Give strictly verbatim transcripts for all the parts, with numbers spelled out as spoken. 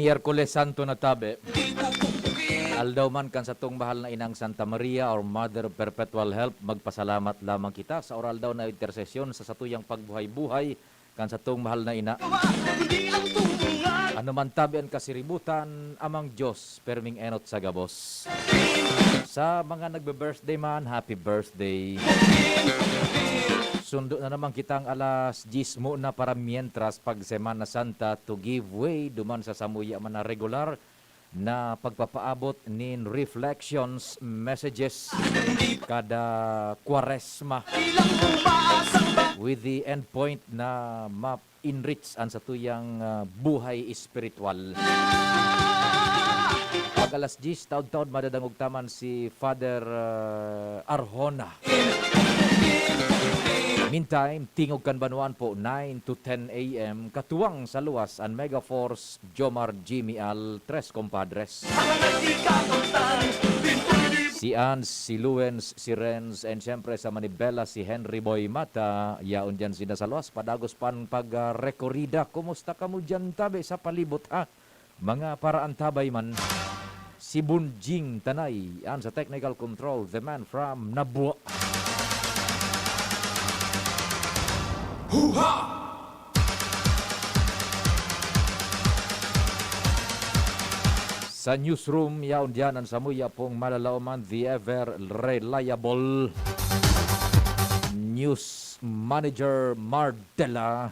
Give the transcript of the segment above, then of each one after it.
Miyerkules Santo na tabi. Aldaw man kan satong mahal na inang Santa Maria, our Mother of Perpetual Help, magpasalamat lamang kita sa oral daw na intersesyon sa satuyang pagbuhay-buhay kan satong mahal na ina. Ano man tabi an kasiributan, Amang Diyos, perming enot sa gabos. Sa mga nagbe-birthday man, happy birthday. Sundo na naman kitang alas diyes mo na para mientras pag Semana Santa to give way duman sa samuya man na regular na pagpapaabot nin reflections, messages kada Kwaresma, with the end point na ma-enrich an satuyang, ah, buhay espiritual. Pag alas diyes, taod-taod madadangog ta man si Father, ah, Arjona. Meantime, Tingog kan Banwaan po, nine to ten A M, katuwang sa luwas an Mega Force Jomar Jimmy Al Tres Compadres. Si Ans, si Luens, si Renz, and syempre sa manibela si Henry Boy Mata. Yaon diyan sinda sa luwas, padagos pan pag, ah, rekorida. Kumusta kamo diyan tabi sa palibot, ha? Mga paraantabay man, si Bunjing Tanay, an sa technical control, the man from Nabua. Huha! Sa newsroom, yaon diyan an samuya pong malalaoman, the ever reliable news manager Mardela.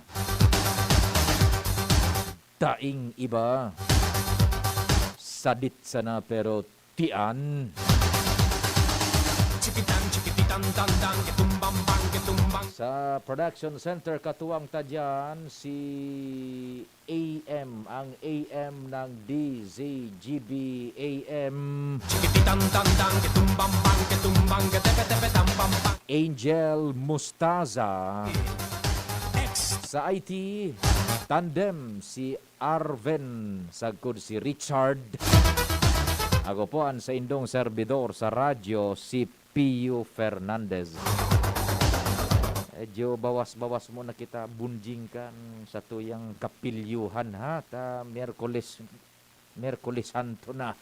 Daing iba. Sadit sana pero tian. Chikitan, chikipitan, tan, tan, ketumbang, bang, ketumbang. Sa production center, katuwang ta diyan, si A M, ang A M ng D Z G B A M. Chikipitan, tan, tan, ketumbang, bang, ketumbang, ketepe, tepe, tam, pam, pam. Angel Mustaza. X. Sa I T, tandem si Arven, sagkod si Richard. Ako po an saindong serbidor sa radyo, si Pio Fernandez. Medyo bawas-bawas muna kita, Bunjing, kan satuyang kapilyuhan, ha? Ta Miyerkules, Miyerkules Santo na.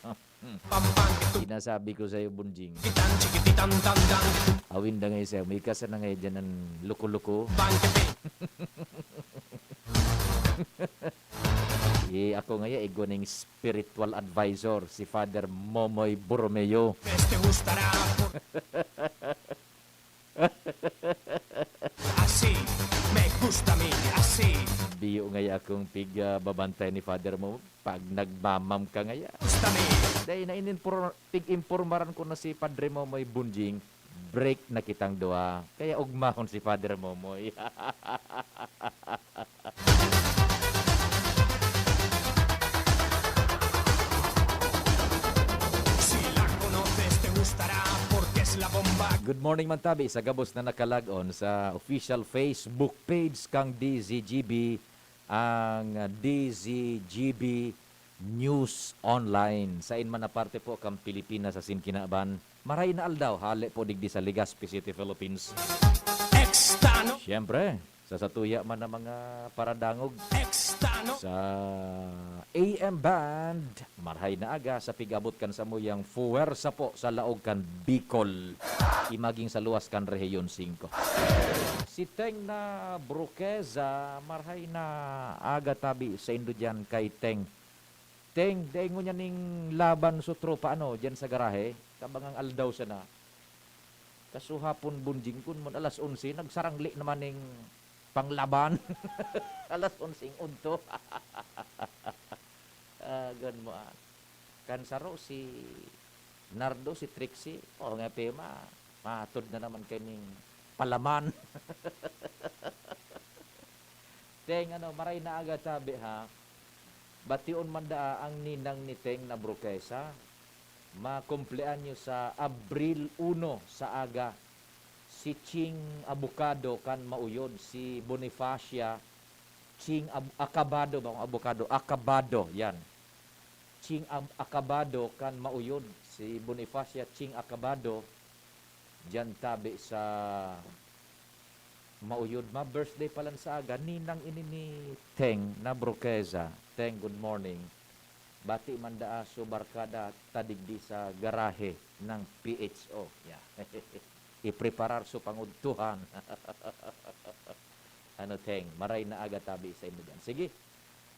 Pampang. Sinasabi ko sa'yo, Bunjing. Kitang chikipitan tandang. Awin da ngayon sa'yo, may kasa na ngayon dyan ang loko-loko. Bangkete. Eh, ako ngayon, igwa ning spiritual advisor, si Father Momoy Borromeo. Este gustará por- Así, me gusta a mí, así. Biyo ngaya akong pig, ah, babantay ni Father mo pag nagmamam ka ngaya. Gusta mi. Dahil na ininpor-, pig-impormaran ko na si Padre Momoy Bunjing, break na kitang duwa. Kaya ugmahon si Father Momoy. Good morning man tabi sa gabos na nakalag-on sa official Facebook page kang D Z G B, ang D Z G B News Online. Sain man na parte po kang Pilipinas asin kinaban, maray na aldaw, hale po digdi sa Legazpi City, Philippines. Siyempre, sa satuya man na mga paradangog sa A M band, marhay na aga sa pig-abot kan samuyang fuwersa po sa laog kan Bicol, imaging sa luwas kan Rehiyon singko. Si Teng na Broqueza, marhay na aga tabi saindo diyan kay Teng. Teng, dai ngunyan ning laban so tropa, ano, diyan sa garahe, kabangang aldaw sana. Kasuhapon, Bunjing, kun mon alas onse, nagsarangli naman ning panglaban. Alas onseng udto. Ah, gan mo, ah. Kan saro si Nardo, si Trixie, o nga, pe, ma-, matod na naman kay ning palaman. Teng, ano, maray na aga tabi, ha? Bation man daa ang ninang ni Teng na Broqueza. Makumpleanyo sa Abril uno sa aga, si Ching Abocado kan Mauyod, si Bonifacia Ching Ab-, Acabado ba? Abocado, Acabado, yan. Ching Ab-, Acabado kan Mauyod, si Bonifacia Ching Acabado, diyan tabi sa Mauyod. Ma-birthday pa lang sa aga, ninang ini ni Teng na Broqueza. Teng, good morning. Bati man daa su barkada ta digdi sa garahe ng P H O. Yeah. Ipreparar su pangudtuhan. Ano, Teng? Maray na aga tabi sa imo diyan. Sige.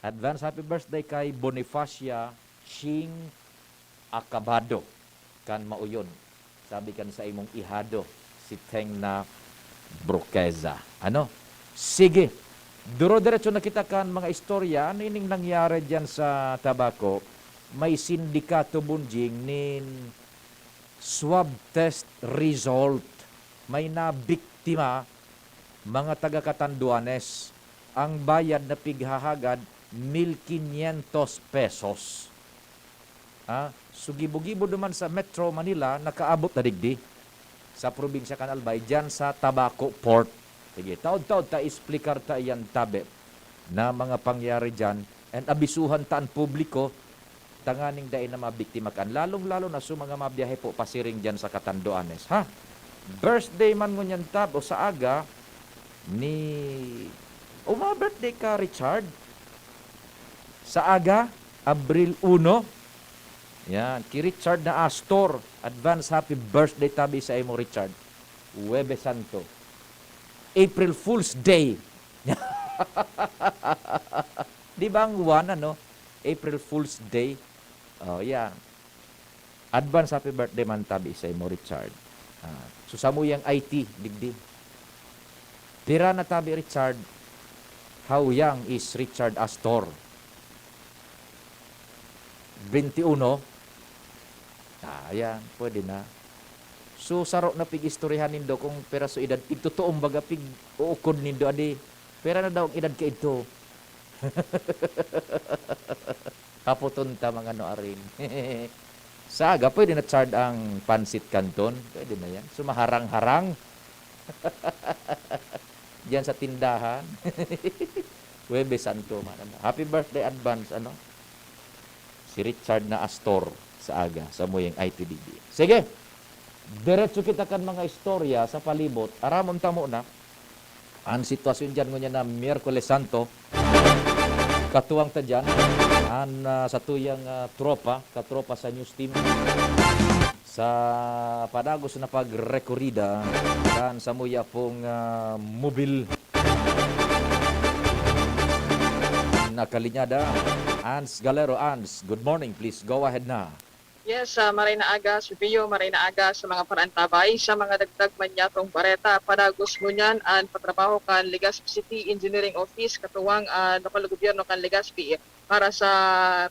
Advance happy birthday kay Bonifacia Ching Acabado, kan Mauyon. Sabi kan sa imong ihado, si Teng na Broqueza. Ano? Sige. Duro-diretso na kita kan mga istorya. Ano ining nangyari diyan sa Tabaco? May sindikato, Bunjing, nin swab test result. May nabiktima, mga taga Catanduanes. Ang bayad na pighahagad, mil quinientos pesos. Ah, so gibo-gibo duman sa Metro Manila, nakaabot na digdi sa probinsya kan Albay, diyan sa Tabaco Port. Sige, taod-taod ta, explicar ta iyan tabi na mga pangyari diyan, and abisuhan ta an publiko tanganing dai na mabiktima kan, lalong-lalo na sa mga mabiyahe po pasiring diyan sa Catanduanes, ha? Birthday man ngunyan tab o sa aga ni, o, mga birthday ka, Richard? Sa aga, Abril uno. Yan, ki Richard na Astor, advance happy birthday tabi sa imo, Richard. Huwebes Santo. April Fool's Day. Di ba ang one, ano? April Fool's Day. Oh, yeah. Advance happy birthday man tabi sa imo, Richard. Ah, so, samuyang I T, digdi. Pira na tabi, Richard? How young is Richard Astor? Twenty-uno? Ah, ayan, pwede na. So, saro na pig-istoryahan nindo kung pira so edad, pigtotoong baga, pig-uukod nindo, adi, pira na daw ang edad kaidto? Hapoton ta, mga nuarin. Sa aga, pwede na charge ang pansit kanton. Pwede na yan. So, maharang-harang. Diyan sa tindahan. Huwebes Santo, man, ano. Happy birthday advance, ano? Si Richard na Astor sa aga, samuyang I T D B. Sige, diretso kita kan mga istorya sa palibot. Aramon ta muna an sitwasyon diyan ngunyan na Miyerkules Santo. Katuwang ta diyan an, ah, satuyang, ah, tropa, katropa sa news team, sa padagos na pagrekorida kan samuya pong, ah, mobil na kalinyada. Ans Galero, Ans, good morning. Please go ahead na. Yes, ah, maray na aga, Sir Pio, maray na aga sa mga paraantabay. Sa mga dagdag man niyatong bareta, padagos ngunyan an patrabaho kan Legazpi City Engineering Office, katuwang an lokal na gobyerno kan Legazpi, para sa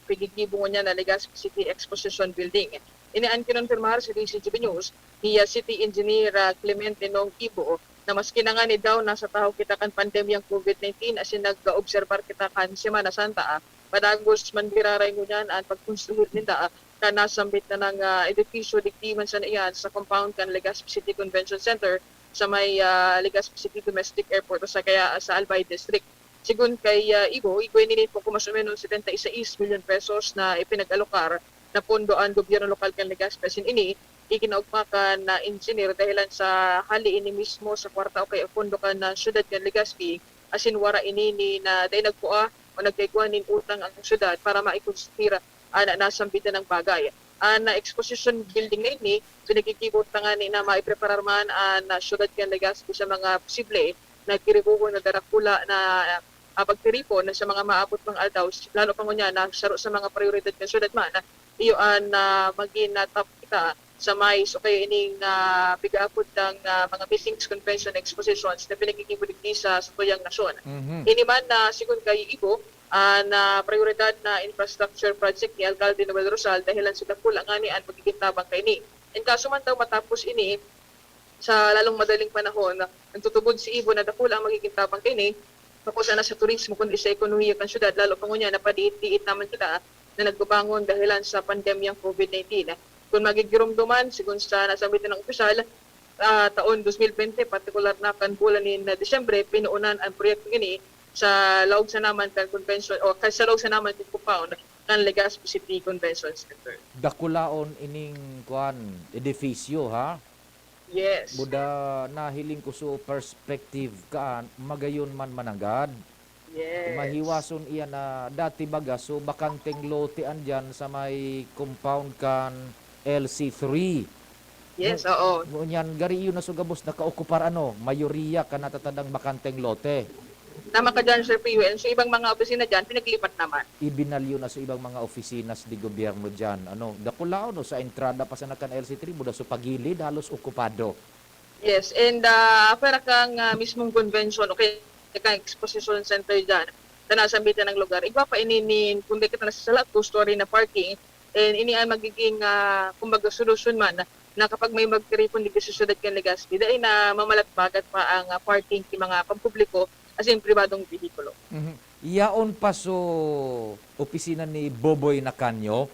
pigigibo ngunyan na Legazpi City Exposition Building. Ini an kinonfirmar sa D Z G B News ni, ah, City Engineer, ah, Clemente Nong Ibo, na maski na ngani daw nasa tahaw kita kan pandemyang COVID nineteen asin nag-oobserbar kita kan Semana Santa, ah, padagos man giraray ngunyan an pagkonstruir ninda, ah, kan nasambit na nang, ah, edipisyo digdi man sana iyan sa compound kan Legazpi City Convention Center sa may, ah, Legazpi City Domestic Airport o sa kaya, ah, sa Albay District. Segun kay, ah, Ibo, igwa ini nin poco mas o menos setenta y seis milyon pesos na ipinag-alokar na pondo an gobyerno lokal kan Legazpi. Asin ini, ikinaugma kan, ah, engineer dahelan sa hali ini mismo sa kwarta o kaya pondo kan, ah, syudad kan Legazpi, asin wara ini ni na dai nagkua o nagkaigwa nin utang ang syudad para maikonstruir an nasambitan nang bagay. An, ah, exposition building na ini, pinagigibo tangani na maipreparar man an, ah, syudad kan Legazpi sa mga posible na giribohon na darakula na, ah, pagtiripon sa mga maabot pang aldaw, lalo pa ngunyan na saro sa mga prayoridad kan syudad man, iyo an, ah, magin, ah, top kita sa mais o kaya ining, ah, pigaapod ng, ah, mga meetings, convention, expositions na pinagigibo digdi sa satuyang nasyon. Mhm. Ini man na, segun kay Ibo, ah, na prayoridad na infrastructure project ni Alcalde Noel Rosal dahelan sa dakula ngani an magiging tabang kaini. In kaso man daw matapos ini, sa lalong madaling panahon, nagtutubod si Ibo na dakula ang magiging tabang kaini, bako sana sa turismo, kundi sa ekonomiya kan syudad, lalo pa ngunyan na padiit-diit naman kita na nagbabangon dahelan sa pandemyang COVID nineteen. Kun magigiromdoman, segun sa nasambitan ng opisyal, ah, taon dos mil bente, partikular na kan bulan nin Disyembre, pinoonan an proyekto ini sa laog sana man kan convention o ka-, sa laog sana man kan compound kan Legazpi City Convention Center. Dakulaon ining, kuan, edifisyo, ha? Yes. Buda nahiling ko so perspective ka, magayon man mananggad. Yes. Mahiwason iyan na dati baga, so bakanteng lote andyan sa may compound kan L C three. Yes, oo. Ngunyan, gari iyo na so gabos nakaokupar, ano, mayoriya kan natatadang bakanteng lote. Tama ka dyan, Sir Pio. And so, ibang mga opisina dyan, pinaglipat naman. Ibinalyo na sa ibang mga opisina de gobyerno dyan. Ano, dakulaon, no, sa entrada pa sana kan L C three, buda so pagilid, halos okupado. Yes, and uh, para kang uh, mismong convention, okay, kang exposition center dyan, na nasa ambitan ng lugar, igwa pa ini ni, kung di kita nasasala, two-story na parking, and ini ang magiging, uh, kumbaga, solusyon man na kapag may magtiripon dito sa siyudad kan Legazpi, dahil na mamalatbagat pa ang uh, parking sa mga pampubliko as in pribadong vehikulo. Mhm. Yaon pa so opisina ni Boboy Nakanyo?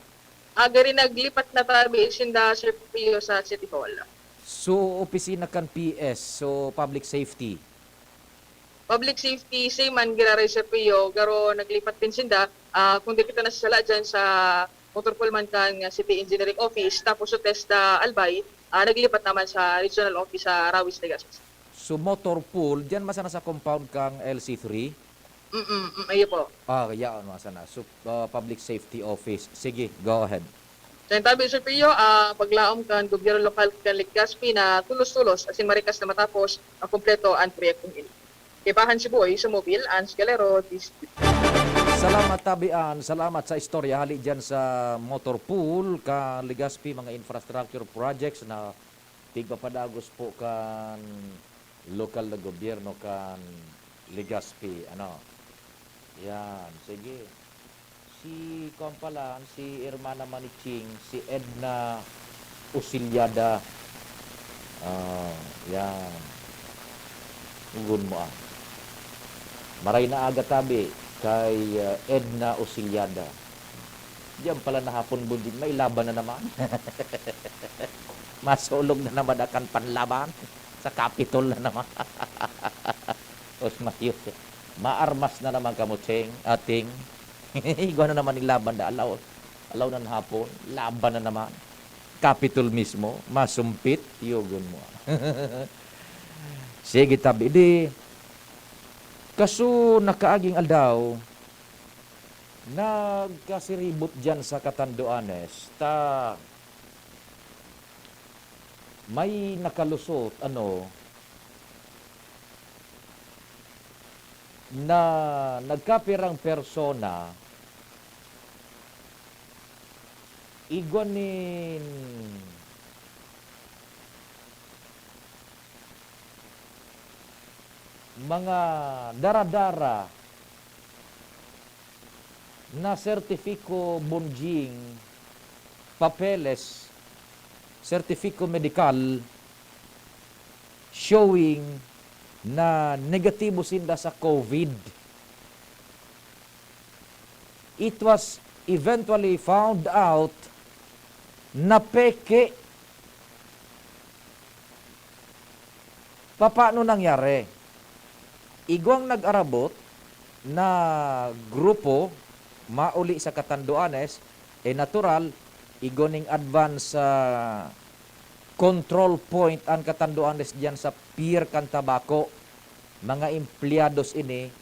Agari naglipat na tabi sinda, Sir Pio, sa City Hall. So opisina kan P S, so public safety. Public safety, same man giraray, Sir Pio, garo naglipat din sinda. Ah, kung di kita nasasala dyan sa motor pool man kan City Engineering Office, tapos sa TESDA Albay, ah, naglipat naman sa regional office sa Rawis, Legazpi. So motor pool, dyan masana sa compound kang L C three? Mm, mm, iyo po. Ah, yaon masana. So, ah, public safety office. Sige, go ahead. Sa intabi, Sir Pio, ah, paglaom kan gobyerno lokal kan Legazpi na tulos-tulos asin marikas na matapos makumpleto ang proyektong ini. Kaibahan si Boy sa Mobil, Ans Galero, D C. Salamat, Tabian. Salamat sa istorya. Hali dyan sa motor pool kan Legazpi, mga infrastructure projects na tigpapadagos po kan lokal na gobyerno kan Legazpi. Ano? Yan. Sige. Si kuwan pala, si Hermana Maniching, si Edna Usilyada. Ah, yan. Ugon mo, ah. Maray na aga tabi kay, ah, Edna Usilyada. Diyan pala na hapon, Bunjing, may laban na naman. Masulog na naman akan panlaban. Sa Capitol na naman. Os mayo. Maarmas na naman kamo, Cheng, Ating. Igwa na naman yung laban da alaw. Alaw na hapon. Laban na naman. Capitol mismo. Masumpit. Yugon mo. Sige, tabi. Di, kaso nakaaging aldaw, nagkasiribot dyan sa Catanduanes. Ta, may nakalusot, ano, na nagkapirang persona, igwa nin mga dara-dara na sertifiko, Bunjing, papeles, sertifiko medikal, showing na negatibo sinda sa COVID. It was eventually found out na peke. Papaano nangyari? Igwang nag-arabot na grupo mauli sa Catanduanes, e natural, igwa ning advance, ah, control point an Catanduanes diyan sa pier kan Tabaco. Mga empleyados ini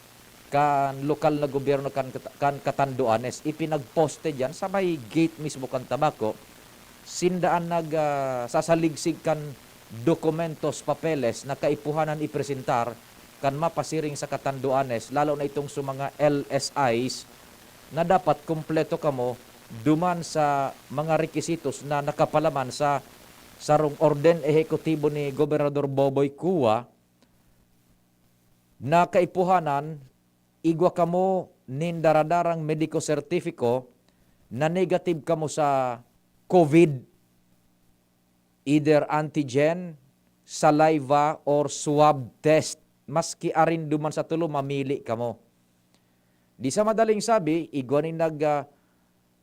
kan lokal na gobyerno kan, kan Catanduanes. Ipinagposte diyan sa may gate mismo kan Tabaco. Sinda an nag, ah, sasaligsig kan dokumentos, papeles na kaipuhanan ipresentar kan mapasiring sa Catanduanes, lalo na itong sa mga L S Is, na dapat kumpleto kamo duman sa mga rekisitos na nakapalaman sa sarong orden ehekutibo ni Gobernador Boboy Cua, na kaipuhanan, igwa kamo nin daradarang mediko sertifiko na negative kamo sa COVID, either antigen, saliva, or swab test. Maski arin duman sa tulo, mamili kamo. Di sa madaling sabi, igwa nin nag, ah,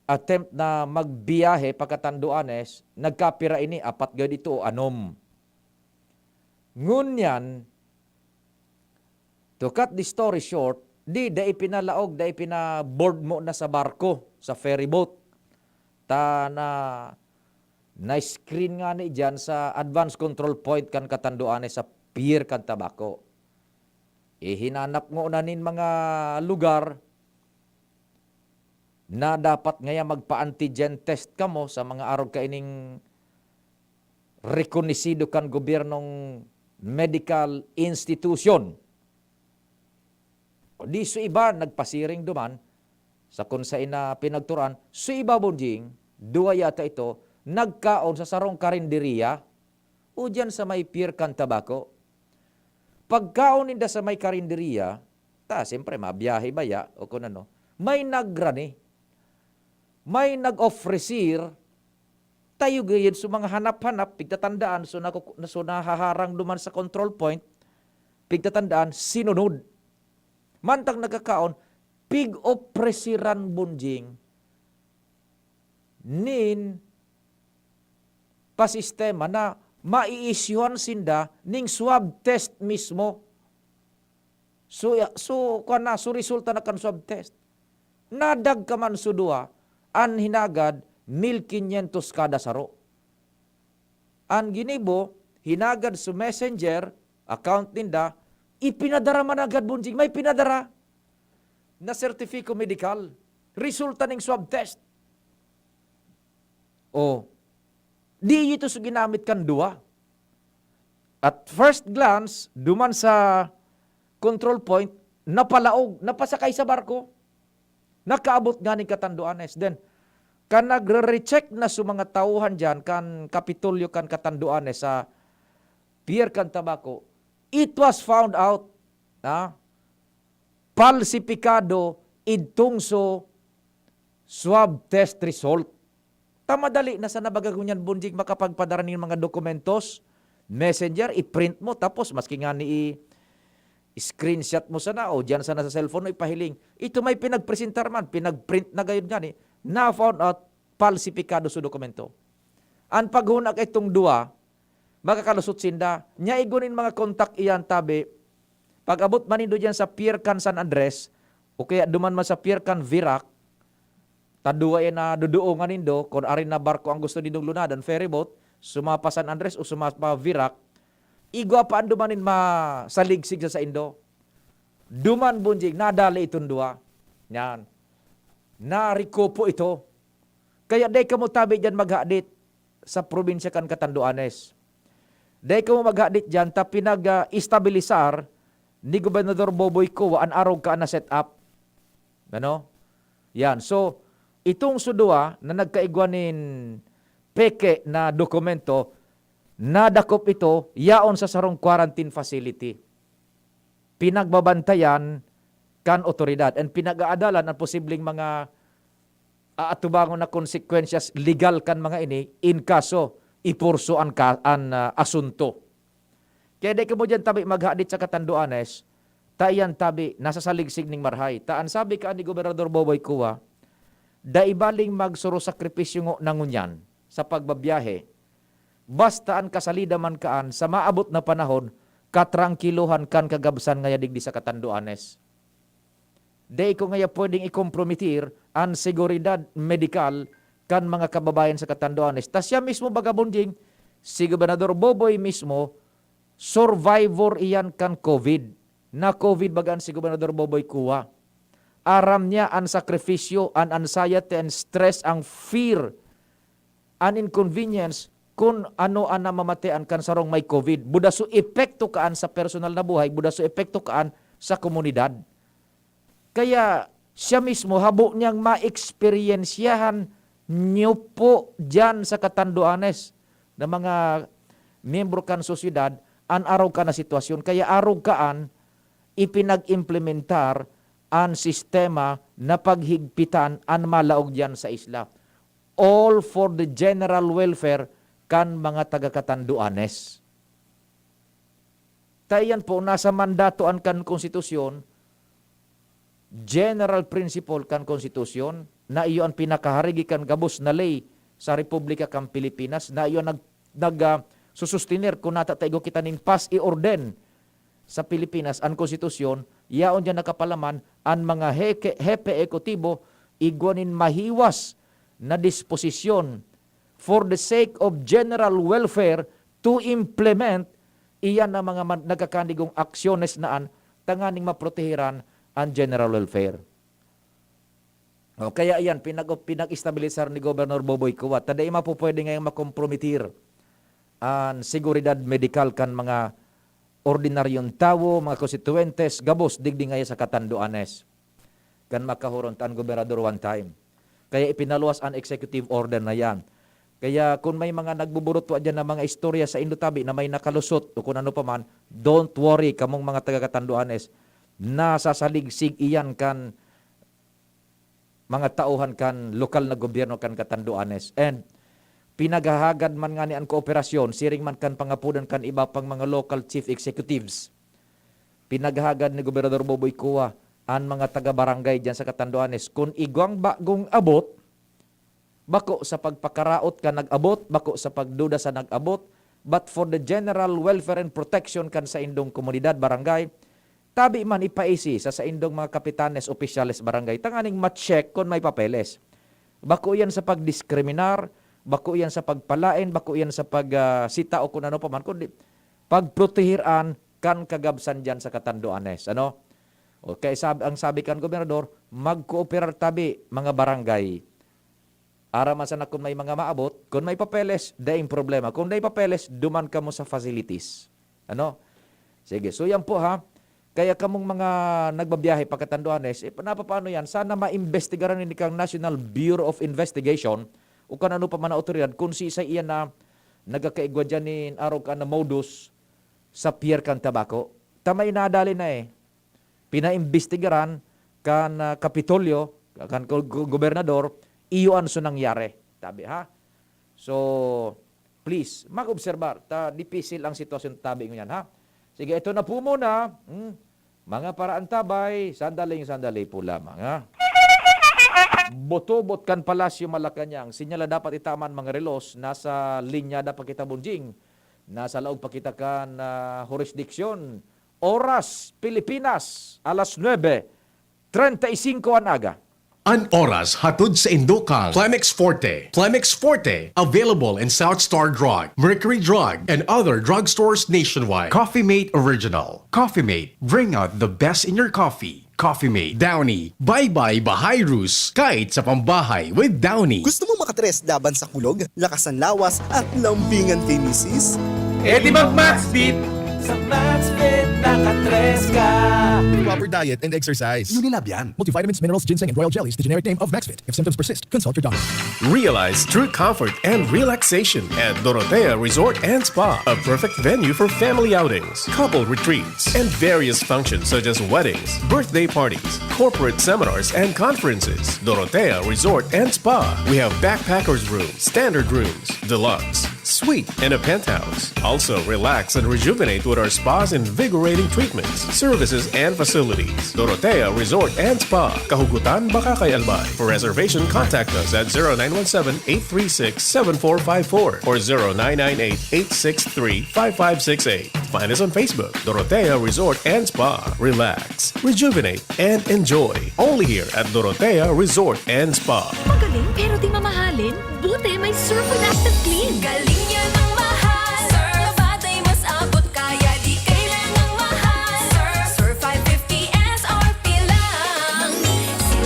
attempt na magbiyahe pa Catanduanes, nagkapira ini, apat gayod ito o anom. Ngunyan, to cut the story short, di, dai pinalaog, dai pinaboard mo na sa barko, sa ferry boat. Ta na, na-screen ngani diyan sa advance control point kan Catanduanes sa pier kan Tabaco. Ihinanap ngona nin mga lugar na dapat ngaya magpa-antigen test kamo sa mga arog kaining rekonisido kan gobyernong medical institution. O di, su iba nagpasiring duman sa kun saen na pinagturan, su iba, Bonjing, duwa yata ito, nagkaon sa sarong karinderiya o diyan sa may Pier kan Tabaco. Pagkaon ninda sa may karinderiya, ta siyempre mabiyahe baya o kun ano, may nagrani, may nag-ofrecer, tayo gayud sa mga hanap-hanap, pigtatandaan, so naku-, so nahaharang duman sa control point, pigtatandaan, sinunod. Mantang nagkakaon, pig-opreseran, Bonjing, nin pasistema na maiisyuhan sinda ning swab test mismo. So, ya-, so, kuwan na, so resulta na kan swab test. Nadag ka man so duwa, an hinagad, mil kinyentos kada saro. An ginibo, hinagad sa messenger, account ninda, ipinadara man agad, Bonjing, may pinadara na sertifiko medikal, resulta ning swab test. O, di ito sa ginamit kan duwa. At first glance, duman sa control point, napalaog, napasakay sa barko. Nakaabot nganing Catanduanes. Then, kan nagre-recheck na sa mga tauhan diyan, kan Kapitolyo kan Catanduanes sa Pier kan Tabaco, it was found out na palsipikado idtong so swab test result. Ta madali na sana baga ngunyan, Bonjing, makapagpadara nin mga dokumentos, messenger, i-print mo, tapos maski ngani i-, i-screenshot mo sana o diyan sana sa cellphone mo ipahiling. Ito may pinagpresentar man, pinagprint na gayud ngani, na-found out, palsipikado so dokumento. An paghunag itong duwa, makakalusot sinda. Nya igwa nin mga kontak iyan, tabi, pag-abot man nindo diyan sa Pier kan San Andres, o kaya duman man sa Pier kan Virac, ta duwa yan na duduongan nindo, kun arin na barko ang gusto nindong lunadan, ferryboat, suma pa San Andres o suma pa Virac, igwa pa an duman nin masaligsig sa saindo. Duman, Bonjing, nadali iton duwa. Yan. Narikupo ito. Kaya dai kamo tabi diyan maghadit sa probinsya kan Catanduanes. Dai kamo maghadit diyan ta pinag-, ah, estabilisar ni Gobernador Boboy Cua an arog kaan na set-up. Ano? Yan. So, itong so duwa na nagkaigwa nin peke na dokumento, nadakop ito yaon sa sarong quarantine facility. Pinagbabantayan kan otoridad and pinag-aadalan ang posibleng mga aatubangon na konsekwensyas legal kan mga ini in kaso ipurso an ka-, an, ah, asunto. Kaya dai kamo diyan tabi maghadit sa Catanduanes, ta iyan tabi nasasaligsig nin marahay. Ta an sabi kaan ni Gobernador Boboy Cua, dai baling magsurusakripisyo ngona ngunyan sa pagbabiyahe, basta an kasalida man kaan sa maabot na panahon, katrangkilohan kan kagabsan ngaya digdi sa Catanduanes. Dai ko ngaya pwedeng ikompromitir an seguridad medikal kan mga kababayan sa Catanduanes. Ta siya mismo, baga, Bonjing, si Gobernador Boboy mismo, survivor iyan kan COVID. Na-COVID baga an si Gobernador Boboy Cua. Aram niya an sakripisyo, an anxiety, an stress, ang fear, an inconvenience kun ano an namamatean kan sarong may COVID. Buda so epekto kaan sa personal na buhay, buda so epekto kaan sa komunidad. Kaya siya mismo, habo niyang maeksperyensyahan niyo po diyan sa Catanduanes na mga miyembro kan sosyedad, an arog kaan na sitwasyon. Kaya arog kaan ipinag-implementar an sistema na paghigpitan an malaog diyan sa isla. All for the general welfare kan mga taga-Catanduanes. Ta iyan po, nasa mandato an kan konstitusyon, general principle kan konstitusyon, na iyo an pinakaharigi kan gabos na ley sa Republika kan Pilipinas, na iyo an nag-, nag-, ah, susustener kun nata ta igwa kita nin paz y orden sa Pilipinas, an konstitusyon, yaon diyan nakapalaman an mga heke-, hepe ekutibo, igwa nin mahiwas na disposisyon for the sake of general welfare to implement iyan na mga man-, nagkakanigong aksyones na an tanganing maprotehiran an general welfare. O, kaya iyan, pinag-, pinag-estabilisar ni Gobernador Boboy Cuat, ta dai mapupwede ngayang makompromitir an seguridad medikal kan mga ordinaryong tawo, mga konstituyentes, gabos digdi ngaya sa Catanduanes. Kan makahuron ta an gobernador one time. Kaya ipinaluwas an executive order na yan. Kaya kun may mga nagbuburutwa diyan na mga istorya sa indo tabi na may nakalusot o kun ano pa man, don't worry, kamong mga taga Catanduanes, nasasaligsig iyan kan mga tauhan kan lokal na gobyerno kan Catanduanes. And pinaghahagad man ngani an kooperasyon, siring man kan pangapodan kan iba pang mga local chief executives. Pinaghagad ni Gobernador Boboy Cua an mga taga-barangay diyan sa Catanduanes kun igwang bagong abot, bako sa pagpakaraot kan nag-abot, bako sa pagduda sa nag-abot, but for the general welfare and protection kan saindong komunidad, barangay, tabi man ipaisi sa saindong mga kapitanes, opisyales, barangay, tanganing ma-check kun may papeles. Bako iyan sa pagdiskriminar, bako iyan sa pagpalaen, bako iyan sa pag, ah, sita o kun ano pa man, kundi pagprotehiran kan kagabsan diyan sa Catanduanes, ano? O, kaya sab-, ang sabi kan gobernador, "Magkooperar tabi, mga barangay." Aram man sana kun may mga maabot, kun may papeles, daing problema. Kun daing papeles, duman kamo sa facilities. Ano? Sige, so yan po ha. Kaya kamong mga nagbabiyahe pa Catanduanes, eh, napapaano yan? Sana maimbestigaran ni kang National Bureau of Investigation o kan ano pa man na otoridad kung siisay iyan na nagkakaigwa dyan nin arog ka na modus sa pier kan tabako. Ta may nadali na eh. Pinaimbestigaran kan, ah, Kapitolyo, kan go-, go-, gobernador, iyo an so nangyari. Tabi, ha? So, please, mag-obserbar ta dipisil ang sitwasyon tabi ngunyan, ha? Sige, ito na po muna. Hmm. Mga paraantabay, sandaling-sandali po lamang, ha? Botobot kan Palasyo Malacañang, sinyal na dapat itaman mga relos, nasa linyada pa kita, Bonjing. Nasa laog pa kita kan, ah, jurisdiksyon. Oras, Pilipinas, alas nuebe treinta y cinco an aga. An oras hatod sa indo kan Plemex Forte. Plemex Forte, available in South Star Drug, Mercury Drug, and other drugstores nationwide. Coffee Mate Original. Coffee Mate, bring out the best in your coffee. Coffee Mate. Downy. Bye-bye Bahayrus, kahit sa pambahay with Downy. Gusto mong makatres laban sa kulog, lakas ng lawas, at lambing an kay misis? E di mag-Maxfit! Sa Maxfit, nakatres ka! Proper diet and exercise. Unilab yan. Multivitamins, minerals, ginseng, and royal jellies, the generic name of Maxfit. If symptoms persist, consult your doctor. Realize true comfort and relaxation at Dorotea Resort and Spa, a perfect venue for family outings, couple retreats, and various functions such as weddings, birthday parties, corporate seminars, and conferences. Dorotea Resort and Spa. We have backpackers room, standard rooms, deluxe, suite, and a penthouse. Also, relax and rejuvenate with our spa's invigorating treatments, services, and facilities. Dorotea Resort and Spa, Kahugutan, Bacacay, Albay. For reservation, contact us at zero nine one seven, eight three six, seven four five four or zero nine nine eight, eight six three, five five six eight. Find us on Facebook, Dorotea Resort and Spa. Relax, rejuvenate, and enjoy. Only here at Dorotea Resort and Spa. Magaling pero di mamahalin? Buti may Surf with Active Clean. Galing yan ang mahal. Surf, batay mas abot kaya di kailangang mahal. Surf, Surf five fifty S R P lang.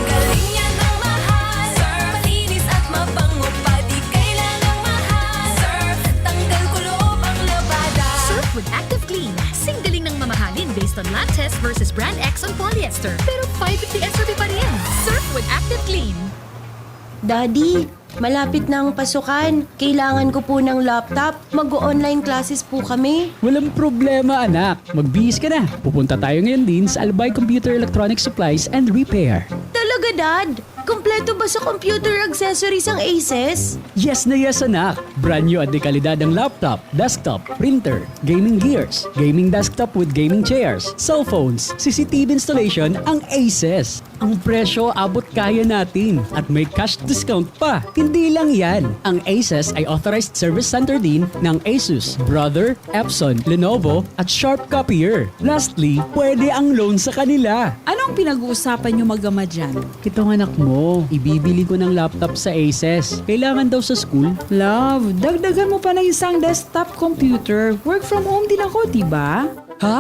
Galing yan ang mahal. Surf, malinis at mabango pa di kailangang mahal. Surf, tanggal kulob ang labada. Surf with Active Clean. Singgaling ng mamahalin based on lab test versus brand X on polyester. Pero five fifty S R P pa rin. Surf with Active Clean. Daddy, malapit na ang pasukan. Kailangan ko po ng laptop. Mag-o-online classes po kami. Walang problema, anak. Magbihis ka na. Pupunta tayo ngayon din sa Albay Computer Electronic Supplies and Repair. Talaga, Dad? Kompleto ba sa computer accessories ang Aces? Yes na yes, anak! Brand new at dekalidad ang laptop, desktop, printer, gaming gears, gaming desktop with gaming chairs, cellphones, C C T V installation ang Aces. Ang presyo abot kaya natin at may cash discount pa. Hindi lang yan, ang Aces ay authorized service center din ng Asus, Brother, Epson, Lenovo, at Sharp Copier. Lastly, pwede ang loan sa kanila. Anong pinag-uusapan niyo mag-ama dyan? Itong anak mo, ibibili ko ng laptop sa Aces. Kailangan daw sa school. Love, dagdagan mo pa ng isang desktop computer. Work from home din ako, di ba? Ha?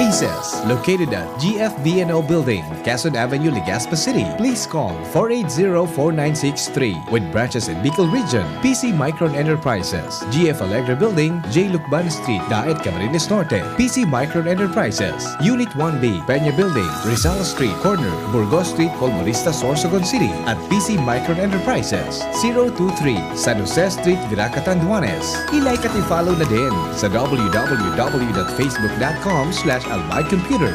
Aces, located at G F V N O Building, Quezon Avenue, Legazpi City. Please call four eight zero, four nine six three. With branches in Bicol Region, P C Micron Enterprises, G F Alegre Building, J Lucban Street, Daet, Camarines Norte. P C Micron Enterprises, Unit one B, Peña Building, Rizal Street, corner, Burgos Street, Polvorista, Sorsogon City, at P C Micron Enterprises, zero two three, San Jose Street, Virac, Catanduanes. I-like at i-follow na din sa w w w dot facebook dot com slash albay computer.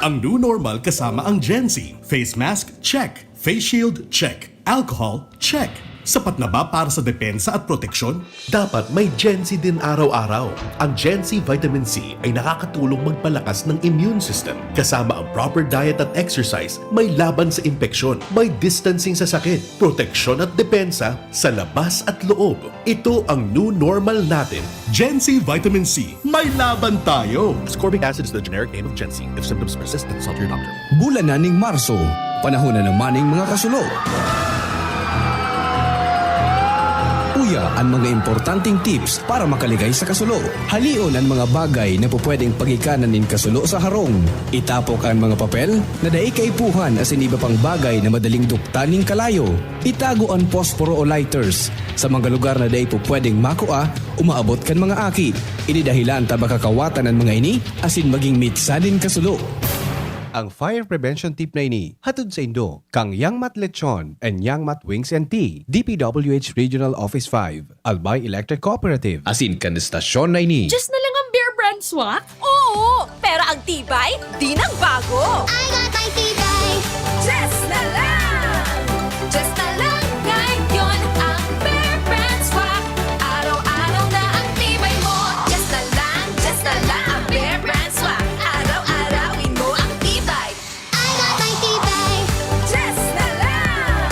Ang new normal kasama ang Gen Z. Face mask, check. Face shield, check. Alcohol, check. Sapat na ba para sa depensa at proteksyon? Dapat may Gen Z din araw-araw. Ang Gen Z Vitamin C ay nakakatulong magpalakas ng immune system. Kasama ang proper diet at exercise, may laban sa impeksyon, may distancing sa sakit, proteksyon at depensa sa labas at loob. Ito ang new normal natin. Gen Z Vitamin C, may laban tayo! Ascorbic acid is the generic name of Gen Z. If symptoms persist, consult your doctor. Bulan na ning Marso, panahon na naman ning mga kasulo. Uya an mga importanteng tips para makaligay sa kasulo. Halion an mga bagay na pupwedeng pagikanan nin kasulo sa harong. Itapok an mga papel na dai kaipuhan asin iba pang bagay na madaling duktan nin kalayo. Itago an posporo o lighters sa mga lugar na dai pupwedeng makua o maabot kan mga aki. Ini dahilan ta baka kawatan an mga ini asin magin mitsa nin kasulo. Ang fire prevention tip na ini hatod saindo kan Yangmat Lechon and Yangmat Wings and Tea, D P W H Regional Office five, Albay Electric Cooperative. Asin kan estasyon na ini. Diyos na lang ang Bear Brand Swak? Oo! Pero ang tibay, di nagbago! I got my tibay! Diyos na lang! Diyos na lang ngayon ang Bear Brand Swak! Araw-araw na ang tibay mo! Diyos na lang, Diyos na lang ang Bear Brand Swak! Araw-arawin mo ang tibay! I got my tibay! Diyos na lang!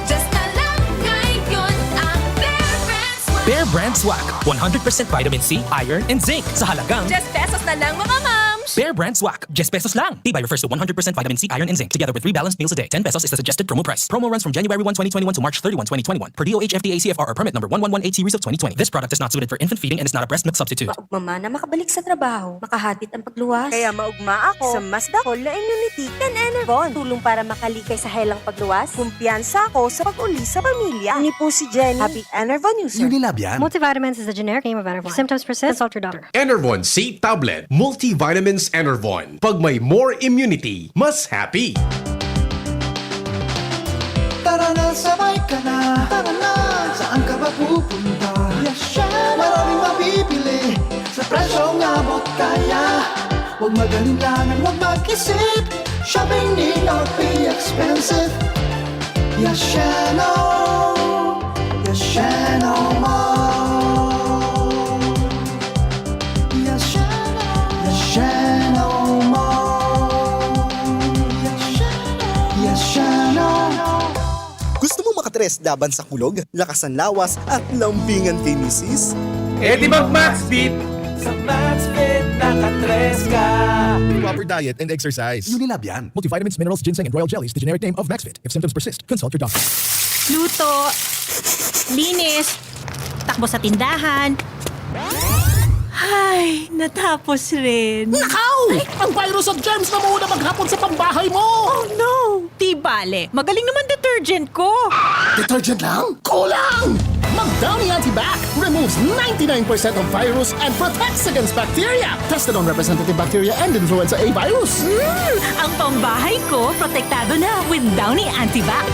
Diyos na lang ngayon ang Bear Brand Swak! Bear Brand Swak, one hundred percent vitamin C, iron, and zinc sa halagang Diyes pesos na lang, mga mams! Bear Brand Swak, diyes pesos lang. Tibay refers to one hundred percent vitamin C, iron, and zinc, together with three balanced meals a day. Ten pesos is the suggested promo price. Promo runs from January one, twenty twenty-one to March thirty-one, twenty twenty-one, per D O H F D A C F R or permit number one one one eight series of twenty twenty. This product is not suited for infant feeding and is not a breast milk substitute. Maugma man na makabalik sa trabaho, makahatid ang pagluwas. Kaya maugma ako sa mas dakul na immunity kan Enervon. Tulong para makaligay sa helang pagluwas. Kumpiyansa ako sa pag-uli sa pamilya. Ini po si Jenny, happy Enervon user. Unilab yan. Multivitamins is the generic name of Enervon. If symptoms persist, consult your doctor. Enervon C Tablet, Multivitamins Enervon. Pag may more immunity, mas happy. Tara na, sabay ka na. Tara na, saan ka ba pupunta? Yasha! Maraming mabibili sa presyong abot kaya. Huwag mag-alinlangan, huwag mag-isip. Shopping need not be expensive. Yashano! Yashano Mall! Yashano! Yashano Mall! Yashano! Yashano! Gusto mo makatres laban sa kulog, lakas ng lawas, at lambingan kay misis? Eh di mag-Maxfit! Sa Maxfit, nakatres ka! Proper diet and exercise. Unilab yan. Multivitamins, minerals, ginseng, and royal jellies, the generic name of Maxfit. If symptoms persist, consult your doctor. Luto, linis, takbo sa tindahan. Ay, natapos rin. Nakaw! Ay! Ang virus at germs na muna maghapon sa pambahay mo! Oh no! Di bale, magaling naman detergent ko. Detergent lang? Kulang! Mag Downy Antibac removes ninety-nine percent of virus and protects against bacteria. Tested on representative bacteria and influenza A virus. Mm, ang pambahay ko, protektado na with Downy Antibac.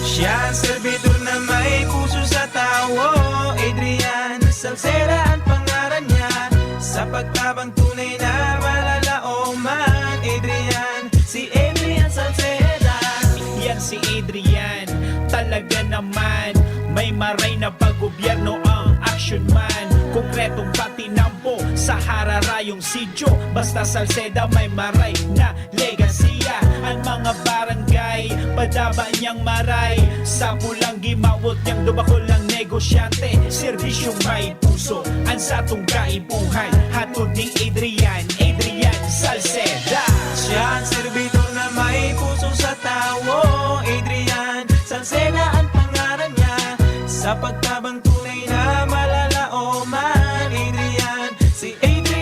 Siya ang servidor na may puso sa tawo. Adrian Salceda ang pangaran niya. Sa pagtabang tunay na malalaoman. Adrian, si Adrian Salceda. Yan si Adrian, talaga naman. May maray na paggobyerno ang action man. Konkretong patinampo sa hararayong sityo. Basta Salceda may maray na legasiya. Ang mga barangay, padaba niyang maray. Sa pulang gimawot niyang dubakol ang negosyante. Serbisyong may puso, ang satong kaipuhan. Hatod ni Adrian, Adrian Salceda. Siya ang servidor na may puso sa tawo. Adrian Salceda ang pangaran niya. Sa pagtabang tunay na malalaoman. Adrian, si Adrian.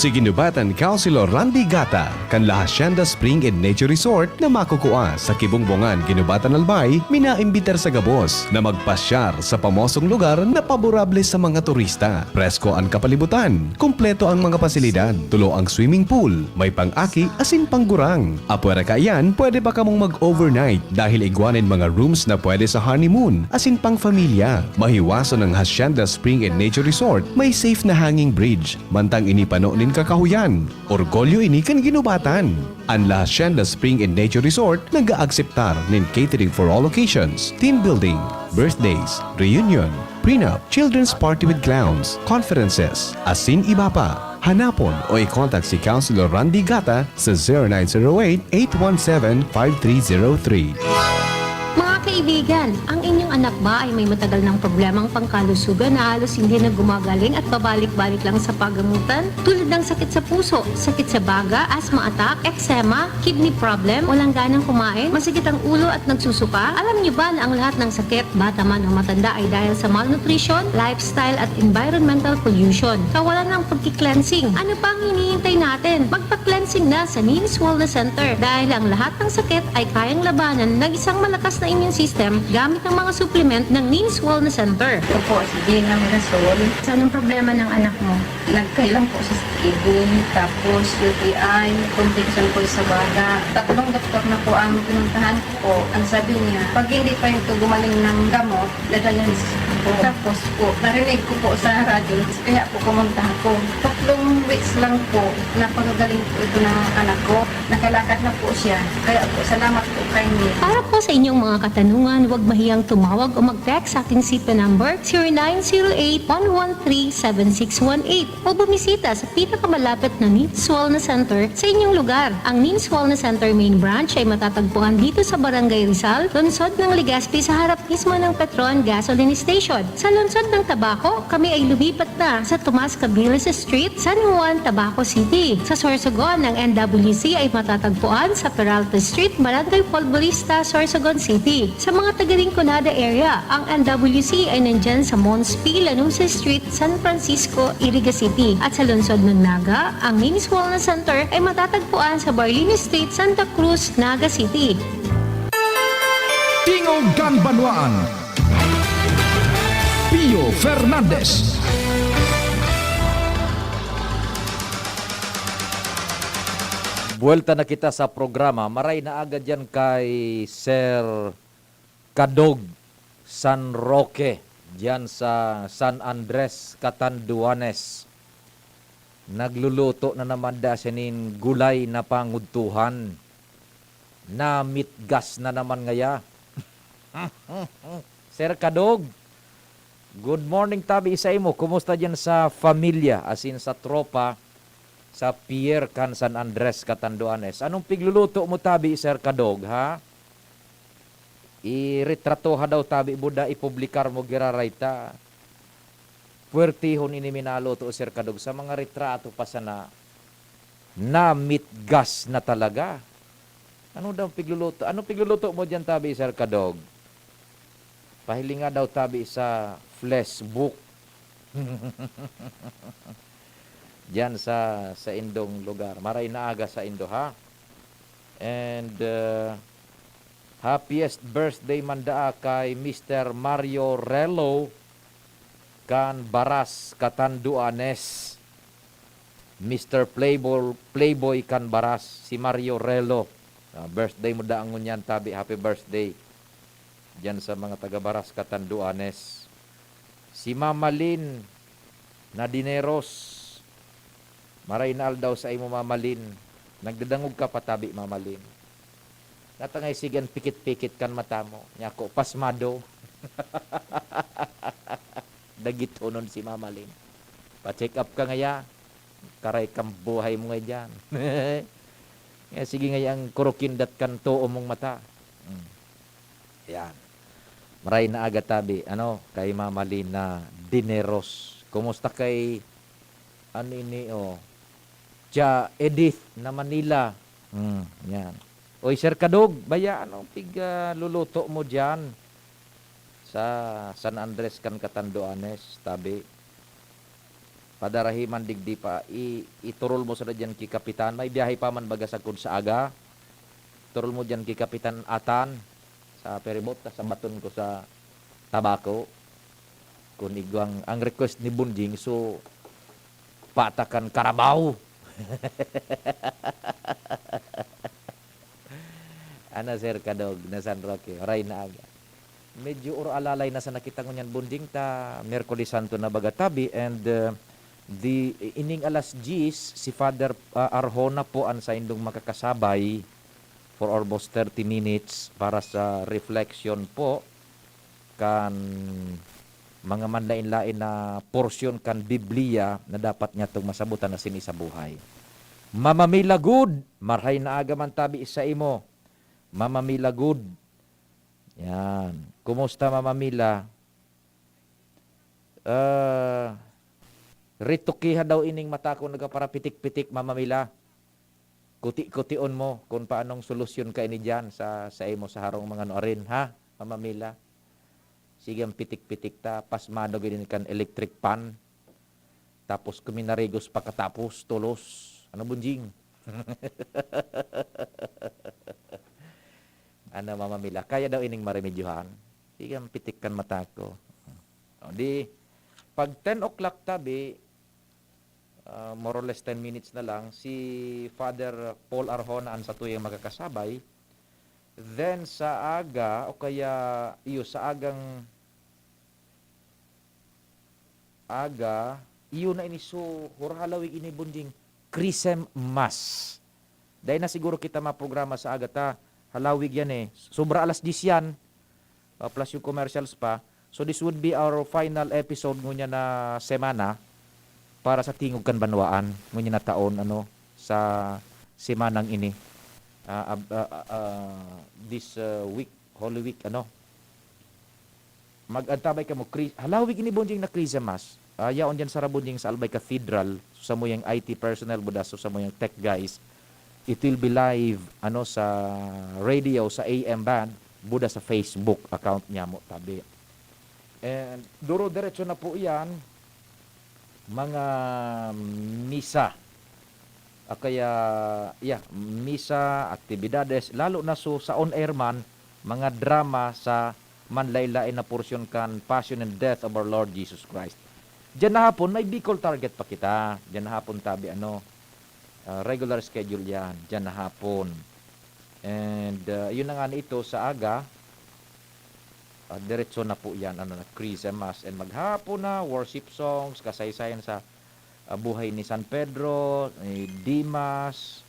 Si Guinobatan Councilor Randy Gata, kan La Hacienda Spring and Nature Resort na makukua sa Kibongbongan, Guinobatan, Albay, minaimbitar sa gabos na magpasyar sa pamosong lugar na paborable sa mga turista. Presko an kapalibutan, kumpleto ang mga pasilidad, tulo ang swimming pool, may pang-aki asin panggurang. Apwera kaiyan, pwede pa kamong mag-overnight dahil igwa nin mga rooms na pwede sa honeymoon asin pang-familia. Mahiwason ang Hacienda Spring and Nature Resort, may safe na hanging bridge, mantang ini pano nin kakahoyan. Orgulyo ini kan Guinobatan. An La Hacienda Spring and Nature Resort nag-aakseptar nin catering for all occasions, team building, birthdays, reunion, prenup, children's party with clowns, conferences, asin iba pa. Hanapon o i-contact si Councilor Randy Gata sa zero nine zero eight, eight one seven, five three zero three. Mga kaibigan, ang inyong anak ba ay may matagal ng problemang pangkalusugan na halos hindi na gumagaling at pabalik-balik lang sa pagamutan? Tulad ng sakit sa puso, sakit sa baga, asthma attack, eczema, kidney problem, walang ganang kumain, masakit ang ulo at nagsusuka? Alam niyo ba na ang lahat ng sakit, bata man o matanda, ay dahil sa malnutrition, lifestyle at environmental pollution? Kawalan ng pagki-cleansing. Ano pa ang hinihintay natin? Magpa-cleansing na sa Neens Wellness Center dahil ang lahat ng sakit ay kayang labanan ng isang malakas na immune system gamit ang mga supplement ng Neens Wellness Center. Ito po, si Gina Mirasol. So, anong problema ng anak mo? Nagkailang po sa kidney, tapos U T I, complication po sa baga. Tatlong doktor na po ang pinuntahan ko po. Ang sabi niya, pag hindi pa ito gumaling ng gamot, dadalhin sa po. Tapos po, narinig ko po sa radyo, kaya po pumunta ako. Tatlong weeks lang po, napakagaling po ito ng anak ko. Nakalakad na po siya. Kaya po, salamat po kay Nick. Para po sa inyong mga katanungan, huwag mahiyang tumawag o mag-text sa aking cellphone number, zero nine zero eight, one one three, seven six one eight, o bumisita sa pinakamalapit na Neens Wellness Center sa inyong lugar. Ang Neens Wellness Center main branch ay matatagpuan dito sa Barangay Rizal, lungsod ng Legazpi, sa harap mismo ng Petron Gasoline Station. Sa lungsod ng Tabaco, kami ay lumipat na sa Tomas Cabiles Street, San Juan, Tabaco City. Sa Sorsogon, ang N W C ay matatagpuan sa Peralta Street, Barangay Folborista, Sorsogon City. Sa mga taga Rinconada area, ang N W C ay nandyan sa Mons P. Lanuza Street, San Francisco, Iriga City. At sa lungsod ng Naga, ang Neens Wellness Center ay matatagpuan sa Barlini Street, Santa Cruz, Naga City. Tingog kan Banwaan. Pio Fernandez. Buwelta na kita sa programa. Maray na aga diyan kay Sir Kadog San Roque, diyan sa San Andres, Catanduanes. Nagluluto na naman da siya nin gulay na pangudtuhan. Namitgas na naman ngaya. Sir Kadog, good morning tabi sa imo. Kumusta diyan sa pamilya, as in sa tropa, sa pier kan San Andres, Catanduanes? Anong pigluluto mo tabi, Sir Kadog, ha? Iretratoha daw tabi mo da, ipublikar mo giraray ta. Puwertehon ini minaluto, Sir Kadog, sa mga retrato pa sana, namitgas na talaga. Ano daw pigluluto? Ano pigluluto mo diyan tabi, Sir Kadog? Pahilinga daw tabi sa Facebook. Diyan sa, sa indong lugar. Maray na aga sa indo, ha? And, uh, happiest birthday man daa kay Mister Mario Relo kan Baras, Catanduanes. Mister Playboy, Playboy kan Baras, si Mario Relo. Ah, birthday mo daa ngunyan, tabi, happy birthday. Diyan sa mga taga Baras, Catanduanes. Si Mama Lynn na Dineros. Maray na aldaw sa imo, Mama Lynn. Nagdadangog ka pa tabi, Mama Lynn. Natangay sige an pikit-pikit kan mata mo. Nyako, pasmado. Dagitonon si Mama Lynn. Pa-check up ka ngaya. Karay kang buhay mo ngay diyan. Nga sige ngaya ang kurukindat kan too mong mata. Hmm. Yan. Maray na aga tabi, ano, kay Mama Lina Dineros. Kumusta kay, ano ini, oh, Tia Edith na Manila? Hmm, yan. Oy, Sir Kadog, baya, ano, pig, ah, luluto mo diyan sa San Andres kan Catanduanes, tabi? Padarahi man digdi pa, i-, iturol mo sana diyan ki Kapitan. May biyahe pa man baga sagkod sa aga. Turol mo diyan ki Kapitan Atan sa ferryboat, tas sabaton ko sa tabako. Kun igwang ang request ni Bonjing, so, patakan karabaw. Ana, Sir Kadog, na San Roque, oray na aga. Medyo oro-alalay na sana kita ngunyan, Bonjing, ta Miyerkules Santo na baga tabi, and, uh, the, ining alas diyes, si Father, uh, Arjona po an saindong makakasabay for almost thirty minutes para sa reflection po kan mga manlain-lain na porsyon kan Biblia na dapat niyatong masabotan asin isabuhay. Mama Mila Good, marhay na aga man tabi saimo. Mama Mila Good. Yan. Kumusta, Mama Mila? Ah, ritukiha daw ining mata ko nagpaparapitik-pitik, Mama Mila. Kuti-kution mo kun paanong solusyon kaini diyan sa, sa imo sa harong mga nuarin, ha, Mama Mila? Sige, ang pitik-pitik ta, pasmado gid ini kan electric fan. Tapos kuminarigos pakatapos, tolos. Ano, Bonjing? Ano, Mama Mila, kaya daw ining maremedyohan? Sige, ang pitik kan mata ko. O, di, pag ten o'clock tabi, ah, more or less ten minutes na lang, si Father Paul Arjona an satuyang makakasabay. Then, sa aga, o kaya, iyo, sa agang aga, iyo na ini, so, hura halawig ini, Bonjing, Chrism Mass. Dai na siguro kita maprograma sa aga ta, halawig yan eh. Sobra alas diyes yan, ah, plus yung commercials pa. So, this would be our final episode ngunyan na semana para sa Tingog kan Banwaan, ngunyan na taon, ano, sa semanang ini. Ah, ab-, ah, ah, ah, this, ah, week, Holy Week, ano. Mag-antabay kamo, Chri-, halawig ini, Bonjing, na Chrism Mass. Ah, yaon diyan sa Rabonjing sa Albay Cathedral, sa samuyang I T personnel, buda sa samuyang tech guys. It will be live, ano, sa radio, sa A M band, buda sa Facebook account niya mo, tabi. And duro-diretso na po iyan, mga misa. Ah, kaya, yeah, misa, aktibidades, lalo na so, sa on-air man, mga drama sa manlain-lain na porsyon kan Passion and Death of our Lord Jesus Christ. Diyan na hapon, may Bicol Target pa kita. Diyan na hapon tabi, ano, ah, regular schedule yan. Diyan na hapon. And, ah, yun na nga na ito sa aga, ah, diretso na po yan, ano na, Chrism Mass. And maghapon na, worship songs, kasaysayan sa, ah, buhay ni San Pedro, ni Dimas.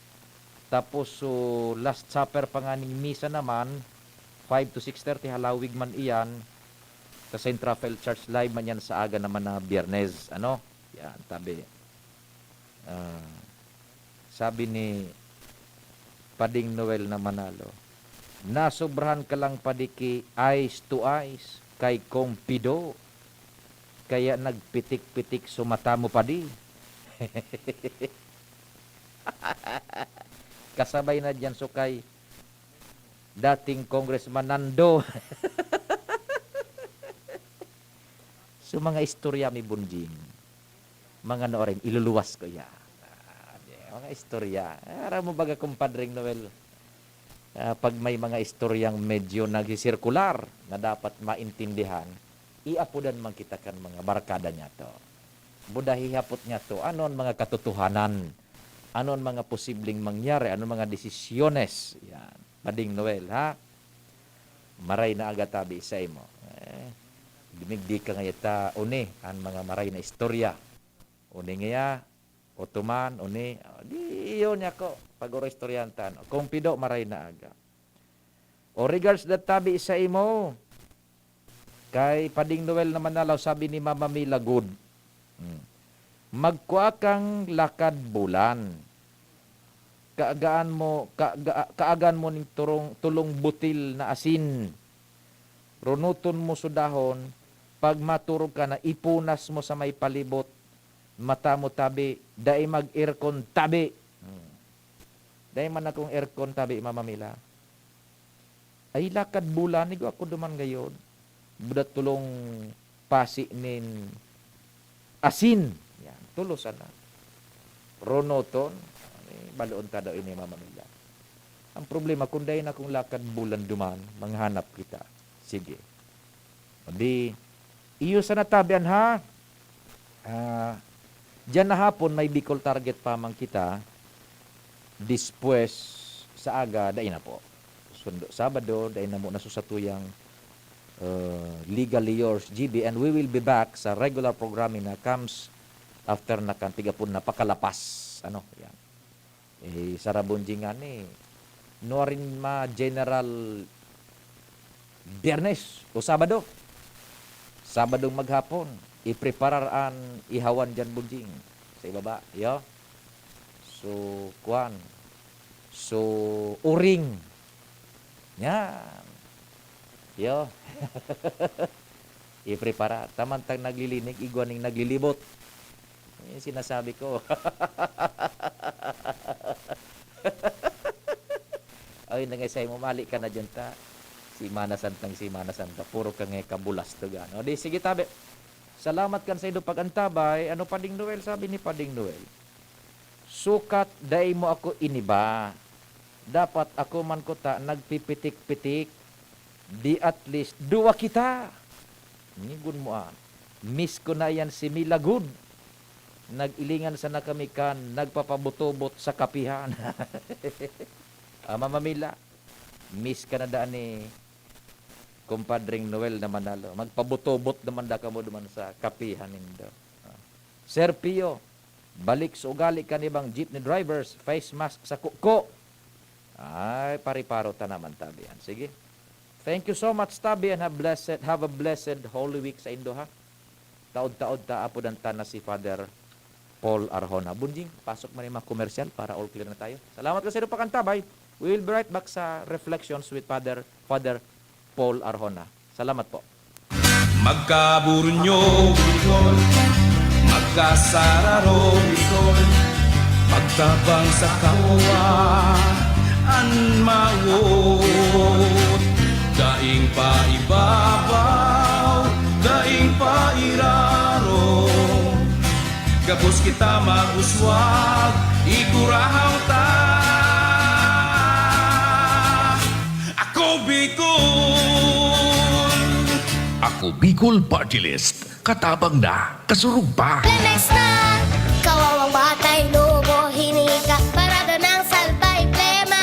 Tapos, so, Last Supper pa nga ning misa naman, five to six thirty, halawig man iyan. Sa Saint Raphael Church, live man yan sa aga naman na Biyernes, ano? Yan, tabi. Ah, sabi ni Pading Noel na Manalo, "Nasobrahan ka lang, padi, ki eyes to eyes kay Kong Pido, kaya nagpitik-pitik so mata mo, padi." Kasabay na diyan so kay dating Congressman Nando. So, mga istorya mi, Bonjing. Mga noorin, iluluwas ko iya. Ah, di, mga istorya. Ah, aram mo baga, Kumpadring Noel, ah, pag may mga istoryang medyo nagsisirkular na dapat maintindihan, iapodan man kita kan mga barkada niyato. Buda hihapot niyato, ano an mga katotohanan? Ano an mga posibleng mangyari? Ano an mga desisyones? Yan. Pading Noel, ha? Maray na aga tabi saimo. Eh, dumigdi ka ngaya ta, uni, an mga maray na istorya. Uni ngaya, otoman, uni, ah, di, iyo niya ko, pag-oro istoryahan ta, ano. Kung pido, maray na aga. O, regards da tabi saimo. Kay Pading Noel na Manalaw, sabi ni Mama Mila, good. Hmm. Magkua kang lakad bulan. Kaagaan mo, kaaga-, kaagan mo ning turong, tulong butil na asin. Runuton mo so dahon, pag maturog ka na, ipunas mo sa may palibot, mata mo tabi, dai mag-aircon tabi. Hmm. Dai man akong aircon tabi, Mama Mila. Ay, lakad bulan, nigo ako duman gayod. Buda tulong pasi nin asin. Yan, tulos sana. Ronoton, eh, baloon ta daw ini, Mama Mila. Ang problema, kung dai na akong lakad bulan duman, manghanap kita. Sige. O di, iyo sana tabian, ha? Ah, diyan na hapon, may Bicol Target pa man kita. Despues sa aga, dai na po. Sundo, Sabado, dai na mo nasusatuyang, uh, Legally Yours, G B, and we will be back sa regular programming na comes after na kan tigapon na pakalapas. Ano, yan. Eh, sarabon di nga ni, nuarin ma General Biyernes o Sabado. Sabadong maghapon, ipreparar an ihawan diyan, Bunjing, sa ibaba, yo. So, kuwan. So, uring. Yan. Yo. Iprepara. Taman tang naglilinig, igwa ning naglilibot. Yung sinasabi ko. Ay, nangisay mo, mali ka na dyan ta. Semana Santang Semana Santa, puro ka nga kabulas to, gano. Di, sige, tabi. Salamat kan sa indo pag-antabay. Ano, Pading Noel? Sabi ni Pading Noel, "Sukat dai mo ako iniba. Dapat ako man kuta nagpipitik-pitik. Di at least, duwa kita." Nigon mo, ah. Miss ko na yan si Mila Good. Nag-ilingan sana kami kan nagpapabutobot sa kapihan. Ah, Mama Mila, miss ka na daan ni Kumpadring Noel na Manalo. Magpabutobot naman da kamo duman sa kapihan nindo. Ah. Sir Pio, balik sa ugali kan ibang jeepney drivers, face mask sa kuko. Ay, pariparo ta naman, tabi yan. Sige. Thank you so much, tabi, and have blessed, have a blessed Holy Week sa indo, ha? Taod-taod ta, apodan ta na si Father Paul Arjona. Bunjing, pasok mo na yung mga komersyal para all clear na tayo. Salamat kasi sa pagkantabay. We will be right back sa Reflections with Father, Father Paul Arjona. Salamat po. Magkaburunyo, Bicol. Magkasararo, Bicol. Magtabang sa kapwa, an mawot. Daing paibabaw, daing pairaro. Gabos kita mag-uswag, igurahaw ta. Ako Bicol! Ako Bicol Party List. Katabang na, kasurog pa. Lemex na! Kawawang batay, lobo, hinika, parada ng salbay, plema.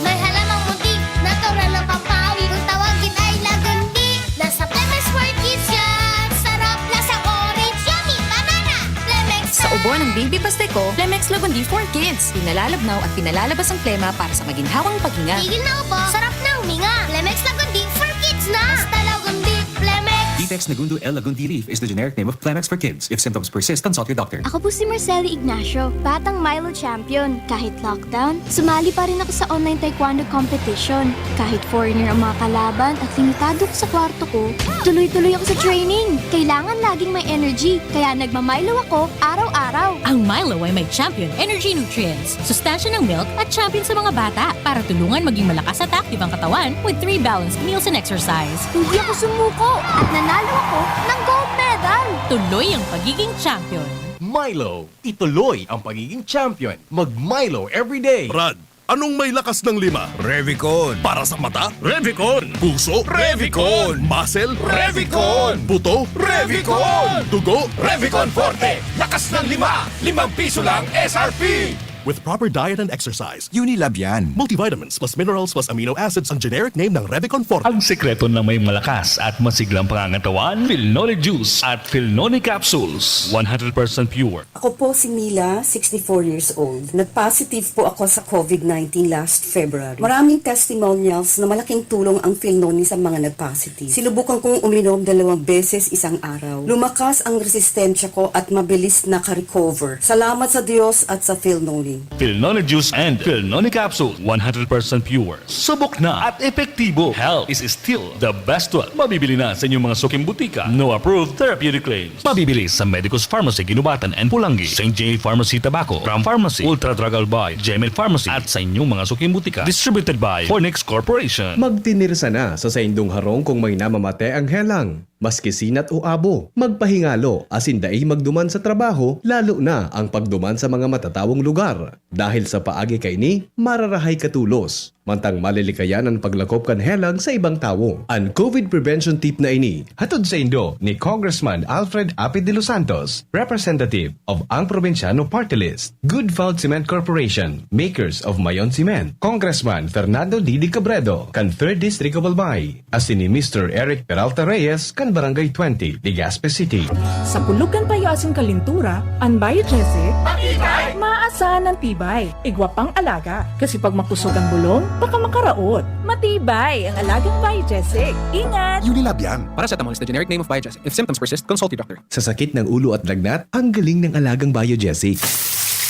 May halamang muntik, natural ng pampawi. Kung tawagin ay lagundi, nasa Lemex for Kids yan. Sarap, lasang orange, yummy, banana. Lemex Sa na! ubo ng baby pasteko, Lemex Lagundi for Kids. Pinalalabnaw at pinalalabas ang plema para sa maginhawang paghinga. Tigil na ubo, sarap na huminga. Lemex Lagundi for Kids na! Basta Lagundi, Lemex! Vitex Negundo L Lagundi Leaf is the generic name of Clemex for Kids. If symptoms persist, consult your doctor. Ako po si Marcelo Ignacio, batang Milo champion. Kahit lockdown, sumali pa rin ako sa online taekwondo competition. Kahit foreigner ang mga kalaban at limitado ko sa kwarto ko, tuloy-tuloy ako sa training. Kailangan laging may energy, kaya nagma-Milo ako araw-araw. Ang Milo ay may Champion Energy Nutrients, sustansya ng milk at champion sa mga bata para tulungan maging malakas at active ang katawan with three balanced meals and exercise. Hindi ako sumuko at nanalo ako ng gold medal. Tuloy ang pagiging champion. Milo, ituloy ang pagiging champion. Mag-Milo everyday. Brad, anong may lakas ng lima? Revicon. Para sa mata? Revicon. Puso? Revicon. Muscle? Revicon. Buto? Revicon. Dugo? Revicon Forte. Lakas ng lima. Limang piso lang S R P. With proper diet and exercise. Unilab yan. Multivitamins plus minerals plus amino acids ang generic name ng Revicon Forte. Ang sekreto ng may malakas at masiglang pangangatawan, Filnoni Juice at Filnoni Capsules. One hundred percent pure. Ako po si Mila, sixty-four years old. Nag-positive po ako sa covid nineteen last February. Maraming testimonials na malaking tulong ang Filnoni sa mga nag-positive. Sinubukan kong uminom dalawang beses isang araw. Lumakas ang resistensya ko at mabilis naka-recover. Salamat sa Diyos at sa Filnoni. Filnoni Juice and Filnoni Capsule, one hundred percent pure. Subok na at epektibo. Health is still the best wealth. Mabibili na sa inyong mga suking butika. No approved therapeutic claims. Mabibili sa Medicus Pharmacy, Guinobatan and Pulangi, Saint J Pharmacy Tabaco, Ram Pharmacy, Ultra Drug Albay, Gemed Pharmacy, at sa inyong mga suking butika. Distributed by Fornix Corporation. Magtinirsa na sa saindong harong kung may namamate ang helang. Maski sinat o abo, magpahingalo asin dai magduman sa trabaho, lalo na ang pagduman sa mga matatawong lugar. Dahil sa paagi kaini, mararahay ka tolos, mantang malilikayan an paglakop kan helang sa ibang tawo. An COVID prevention tip na ini, hatod saindo ni Congressman Alfred Apid de los Santos, representative of Ang Probinsyano Party List, Good Vouch Cement Corporation, makers of Mayon Cement, Congressman Fernando Didi Cabredo, kan Third District of Albay, asin ni Mister Eric Peralta Reyes, kan Barangay twenty, Legazpi City. Sa pulog kan payo asin kalintura, an Biogesic, matibay! Maasahan an tibay. Igwa pang alaga, kasi pag makusog an bulong, baka makaraot. Matibay ang alagang Biogesic. Ingat! Unilab yan. Paracetamol is the generic name of Biogesic. If symptoms persist, consult your doctor. Sa sakit ng ulo at lagnat, ang galing ng alagang Biogesic.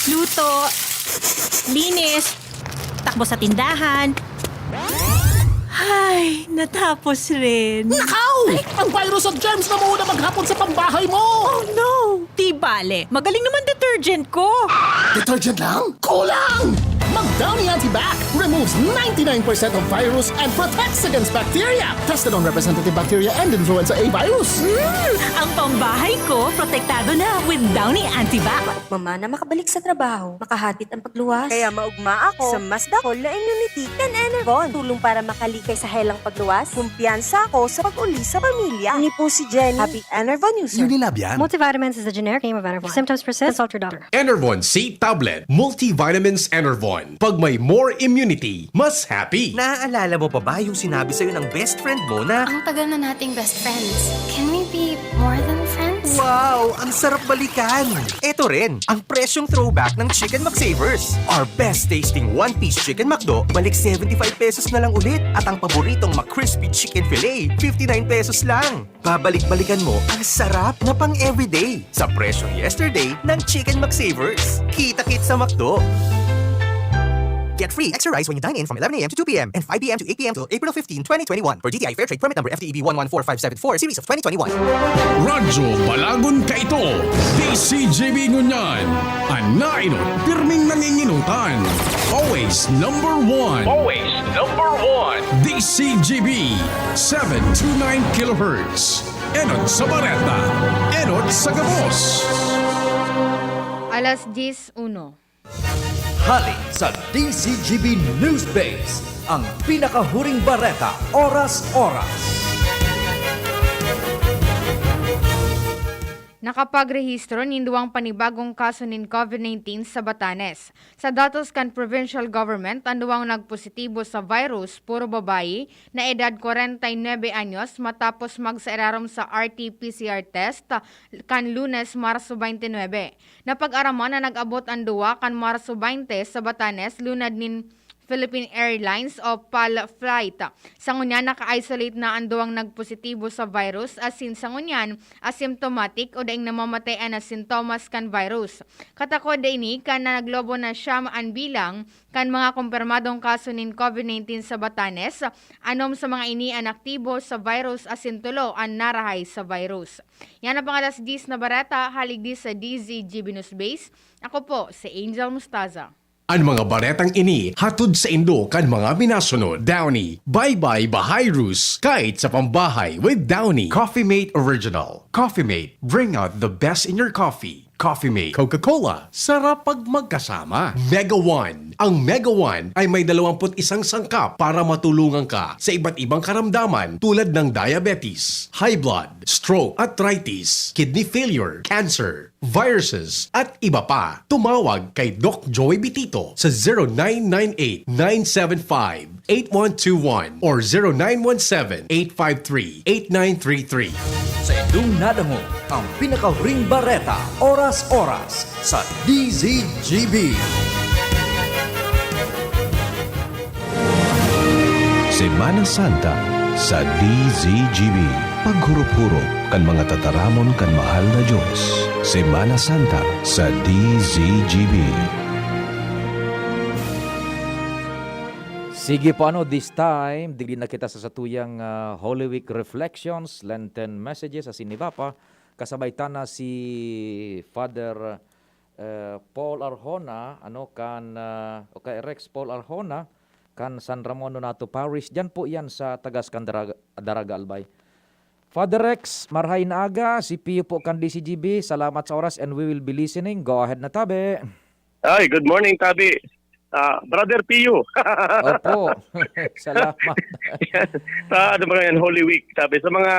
Luto, linis, takbo sa tindahan. Ay, natapos rin. Nakaw! Ay! Ang virus at germs na muna maghapon sa pambahay mo! Oh no! Di bale, magaling naman detergent ko. Detergent lang? Kulang! Mag Downy Antibac removes ninety-nine percent of virus and protects against bacteria. Tested on representative bacteria and influenza A virus. Hmm, ang pambahay ko protektado na with Downy Antibac. Maugma na makabalik sa trabaho, makahadit ang pagluwas. Kaya maugma ako sa mas dakol na immunity kan Enervon. Tulong para makalikay sa helang pagluwas. Kumpiyansa ako sa pag-uli sa pamilya. Ni po si Jenny. Happy Enervon user. Unilab yan. Multivitamins is the generic name of Enervon. If symptoms persist, consult your doctor. Enervon C Tablet, Multivitamins Enervon. Pag may more immunity, mas happy. Naaalala mo pa ba yung sinabi sa'yo ng best friend mo na, "Ang tagal na nating best friends. Can we be more than friends?" Wow! Ang sarap balikan! Eto rin, ang presyong throwback ng Chicken McSavers. Our best tasting one-piece Chicken McDo, balik seventy-five pesos na lang ulit. At ang paboritong McCrispy Chicken Fillet, fifty-nine pesos lang. Babalik-balikan mo ang sarap na pang-everyday sa presyong yesterday ng Chicken McSavers. Kita-kit sa McDo! Get free extra rice when you dine in from eleven a m to two p m and five p m to eight p m till April fifteen, twenty twenty-one. For D T I Fair Trade Permit Number F T E B one one four five seven four, Series of twenty twenty-one. Radyo Balagon Kaito, D C G B Ngunyan. An nainot, pirming nanginginutan. Always number one. Always number one. D C G B, seven two nine kilohertz. Enot sa bareta, enot sa gabos. Alas diyes uno. Hali sa D C G B News Base, ang pinakahuring bareta, oras-oras. Nakapagrehistro nin duwang panibagong kaso nin COVID nineteen sa Batanes. Sa datos kan provincial government, an duwang nagpositibo sa virus, puro babayi, na edad kwarenta y nuebe anyos matapos magsairarom sa R T P C R test kan Lunes, Marso twenty-nine. Napag-araman na nag-abot an duwa kan Marso twenty sa Batanes, lunad nin Philippine Airlines o PAL flight. Sa ngunyan, naka-isolate na an duwang nagpositibo sa virus, asin sa ngunyan, asymptomatic o daing namamatayan na sintomas kan virus. Katakod na ini kan na naglobo na siyam an bilang kan mga kumpirmadong kaso nin COVID nineteen sa Batanes, anom sa mga ini an aktibo sa virus asin tolo an narahay sa virus. Yan ang pang-alas diyes na bareta, hali digdi sa D Z G B News Base. Ako po si Angel Mustaza. An mga baretang ini hatod saindo kan mga minasunod: Downy, Bye Bye Bahayrus, kahit sa pambahay with Downy. Coffee Mate Original. Coffee Mate, bring out the best in your coffee. Coffee Mate. Coca-Cola, sarap pag magkasama. Mega One. Ang Mega One ay may dalawampu't isang sangkap para matulungan ka sa iba't ibang karamdaman tulad ng diabetes, high blood, stroke, arthritis, kidney failure, cancer, viruses, at iba pa. Tumawag kay Doc Joy Bitito sa zero nine nine eight, nine seven five, eight one two one or zero nine one seven, eight five three, eight nine three three. Sa indong nadangog, ang pinakahuring bareta, oras-oras, sa D Z G B. Semana Santa sa D Z G B. Paghurup-hurup kan mga tataramon kan mahal na Diyos. Semana Santa sa D Z G B. Sige po, ano, this time, digdi na kita sa satuyang, ah, Holy Week Reflections, Lenten Messages, asin iba pa. Kasabay ta na si Father, eh, Paul Arjona, ano, kan, ah, o kay Rex Paul Arjona, kan San Ramon Nonato Parish. Diyan po yan sa tagas kan Daraga, Daraga Albay. Father Rex, marhay na aga. Si Pio po kan D C G B. Salamat sa oras and we will be listening. Go ahead na, tabi. Ay, good morning, Tabi. Ah, Brother Pio. Opo. Salamat. Sa ano ba yan, Holy Week, Tabi. Sa mga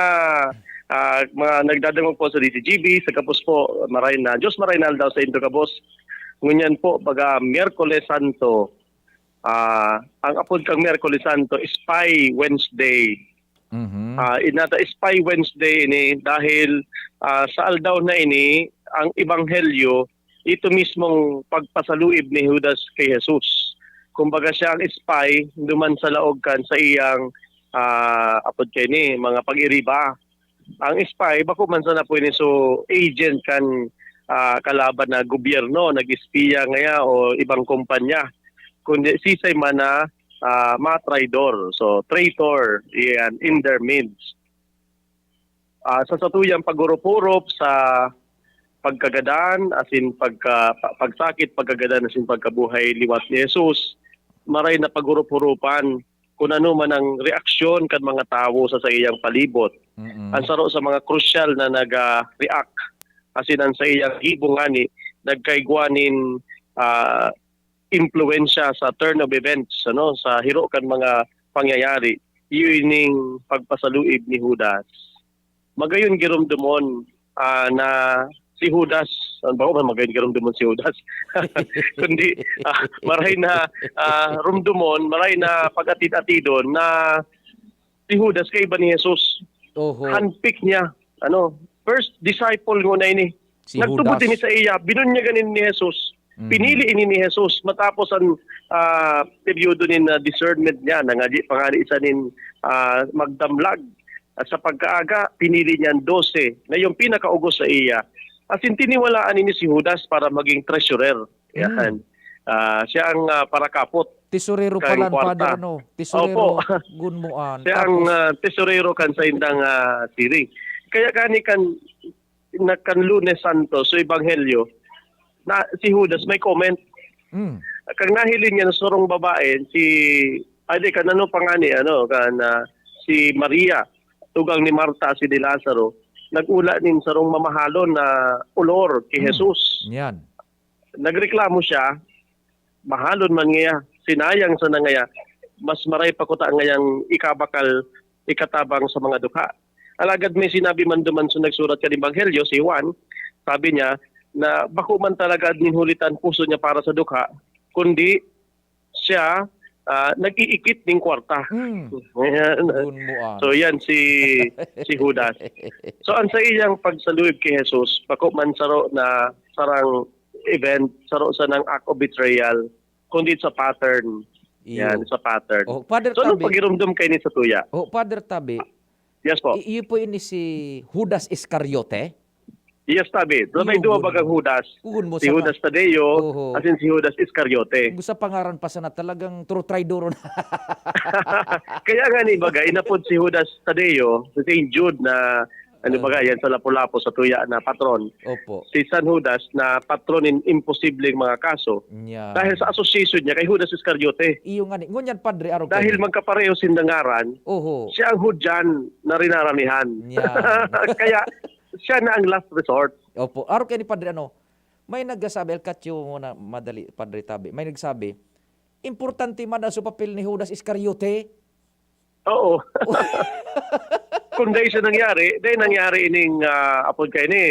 ah, mga nagdadangog po sa D C G B, sa kapos po, maray na, Diyos maray na aldaw sa indo kabos. Ngunyan po, baga Miyerkules Santo, ah, ang apod kang Miyerkules Santo, Spy Wednesday. Mhm. Ah, inata Spy Wednesday ini dahil ah, sa aldaw na ini, ang ebanghelyo, ito mismong pagpasaluib ni Judas kay Jesus. Kumbaga siya ang spy duman sa laog kan sa iyang ah, apod kay ni mga pag-iriba. Ang spy, bako man sana pwede so agent kan ah, kalaban na gobyerno, nag-espiya ngaya o ibang kumpanya. Kundi sisay man na ah, mga traidor. So, traitor, yan, in their midst. Ah, sa satuyang pag-urop-urop sa pagkagadan, asin pagka, pa- pagsakit, pagkagadan, asin pagkabuhay liwat ni Jesus, maray na pag-urop-uropan kung ano man ang reaksyon kan mga tawo sa saiyang palibot. Mm-mm. Ang saro sa mga krusyal na nag-react, asin ang saiyang gibo ngani, nagkaigwa nin ah, impluwensya sa turn of events, ano, sa hiro kan mga pangyayari, iyo ining pagpasaluib ni Judas. Magayon giromdomon ah, na si Judas, ano ba man magayon giromdomon si Judas? Kundi ah, maray na ah, rumdomon, maray na pag-atid-atidon na si Judas kaiba ni Jesus. Oho. Handpick niya. Ano, first disciple nguna ini. Si Nagtubod Judas. ini sa iya, binunyagan ini ni Jesus. Mhm. Pinili ini ni Jesus matapos ang ah, peryodo nin ah, discernment niya. Nangadi pa nga ni isa nin ah, magdamlag. At sa pagkaaga, pinili niya ang dose na yung pinakaugos sa iya. As in, tiniwalaan ini si Judas para maging treasurer. Yan. Ah, siya ang ah, parakapot. Tesorero Kain palan, kwarta. Father, ano? Tesorero, Opo. gunmuan. Siya ang Tapos, ah, tesorero kan sa indang ah, siring. Kaya kani kan na kan Lunes Santo, so Ebanghelyo, na si Judas may comment. mm, Kag nahiling niya na sarong babae, si, ay di, kan ano pa nga ni, ano, kan ah, si Maria, tugang ni Marta, si di Lazaro, nag-ula nin sarong mamahalon na olor ki Mm. Jesus. Yan. Nagreklamo siya, mahalon man ngaya, sinayang sana ngaya, mas maray pa kuta ngayang ikabakal, ikatabang sa mga dukha. Alagad may sinabi man duman sa nagsurat kan Ebanghelyo, si Juan, sabi niya na bako man talaga nin hulitan puso niya para sa dukha, kundi siya ah, nag-iikit ning kwarta. Mm. Ayan. Gunmuan. So yan si si Judas. So ang sa iyang pagsaluib kay Jesus, bako man saro na sarang event, saro sa nang act of betrayal, kundi sa pattern. Iyo. Yan, sa pattern. Oh, Father So anong Tabi. pagirumdom kayo ni sa tuya? Oh, Father Tabi. Yes po. I- iyo po ini si Judas Iscariote? Yes, Tabi. So may Iyo, duwa gun- bagang Judas. Gun mo Si sa Judas Tadeo, Oho. asin si Judas Iscariote. Gun sa pangaran pa sana talagang true traidor na. Kaya nga ni baga, inapod si Judas Tadeo, si Saint Jude na, ano Ah. baga, yan sa Lapu-Lapu sa tuya na patron. Opo. Si San Judas na patron in imposibleng mga kaso. Nya. Dahil sa association niya kay Judas Iscariote. Iyo nga ni. Ngunyan, Padre, arog Dahil kayo. Magkapareho sindang ngaran, Oho. Siya ang hudyan na rinaramihan. Nya. Kaya siya na ang last resort. Opo. Arog kayo ni Padre, ano, may nagsasabi, Alcatio muna, madali, Padre Tabi. May nagsabi, importante man daw sa papel ni Judas Iscariote. Oo. Kung dahil siya nangyari, dahil nangyari ining ah, apod kayo ni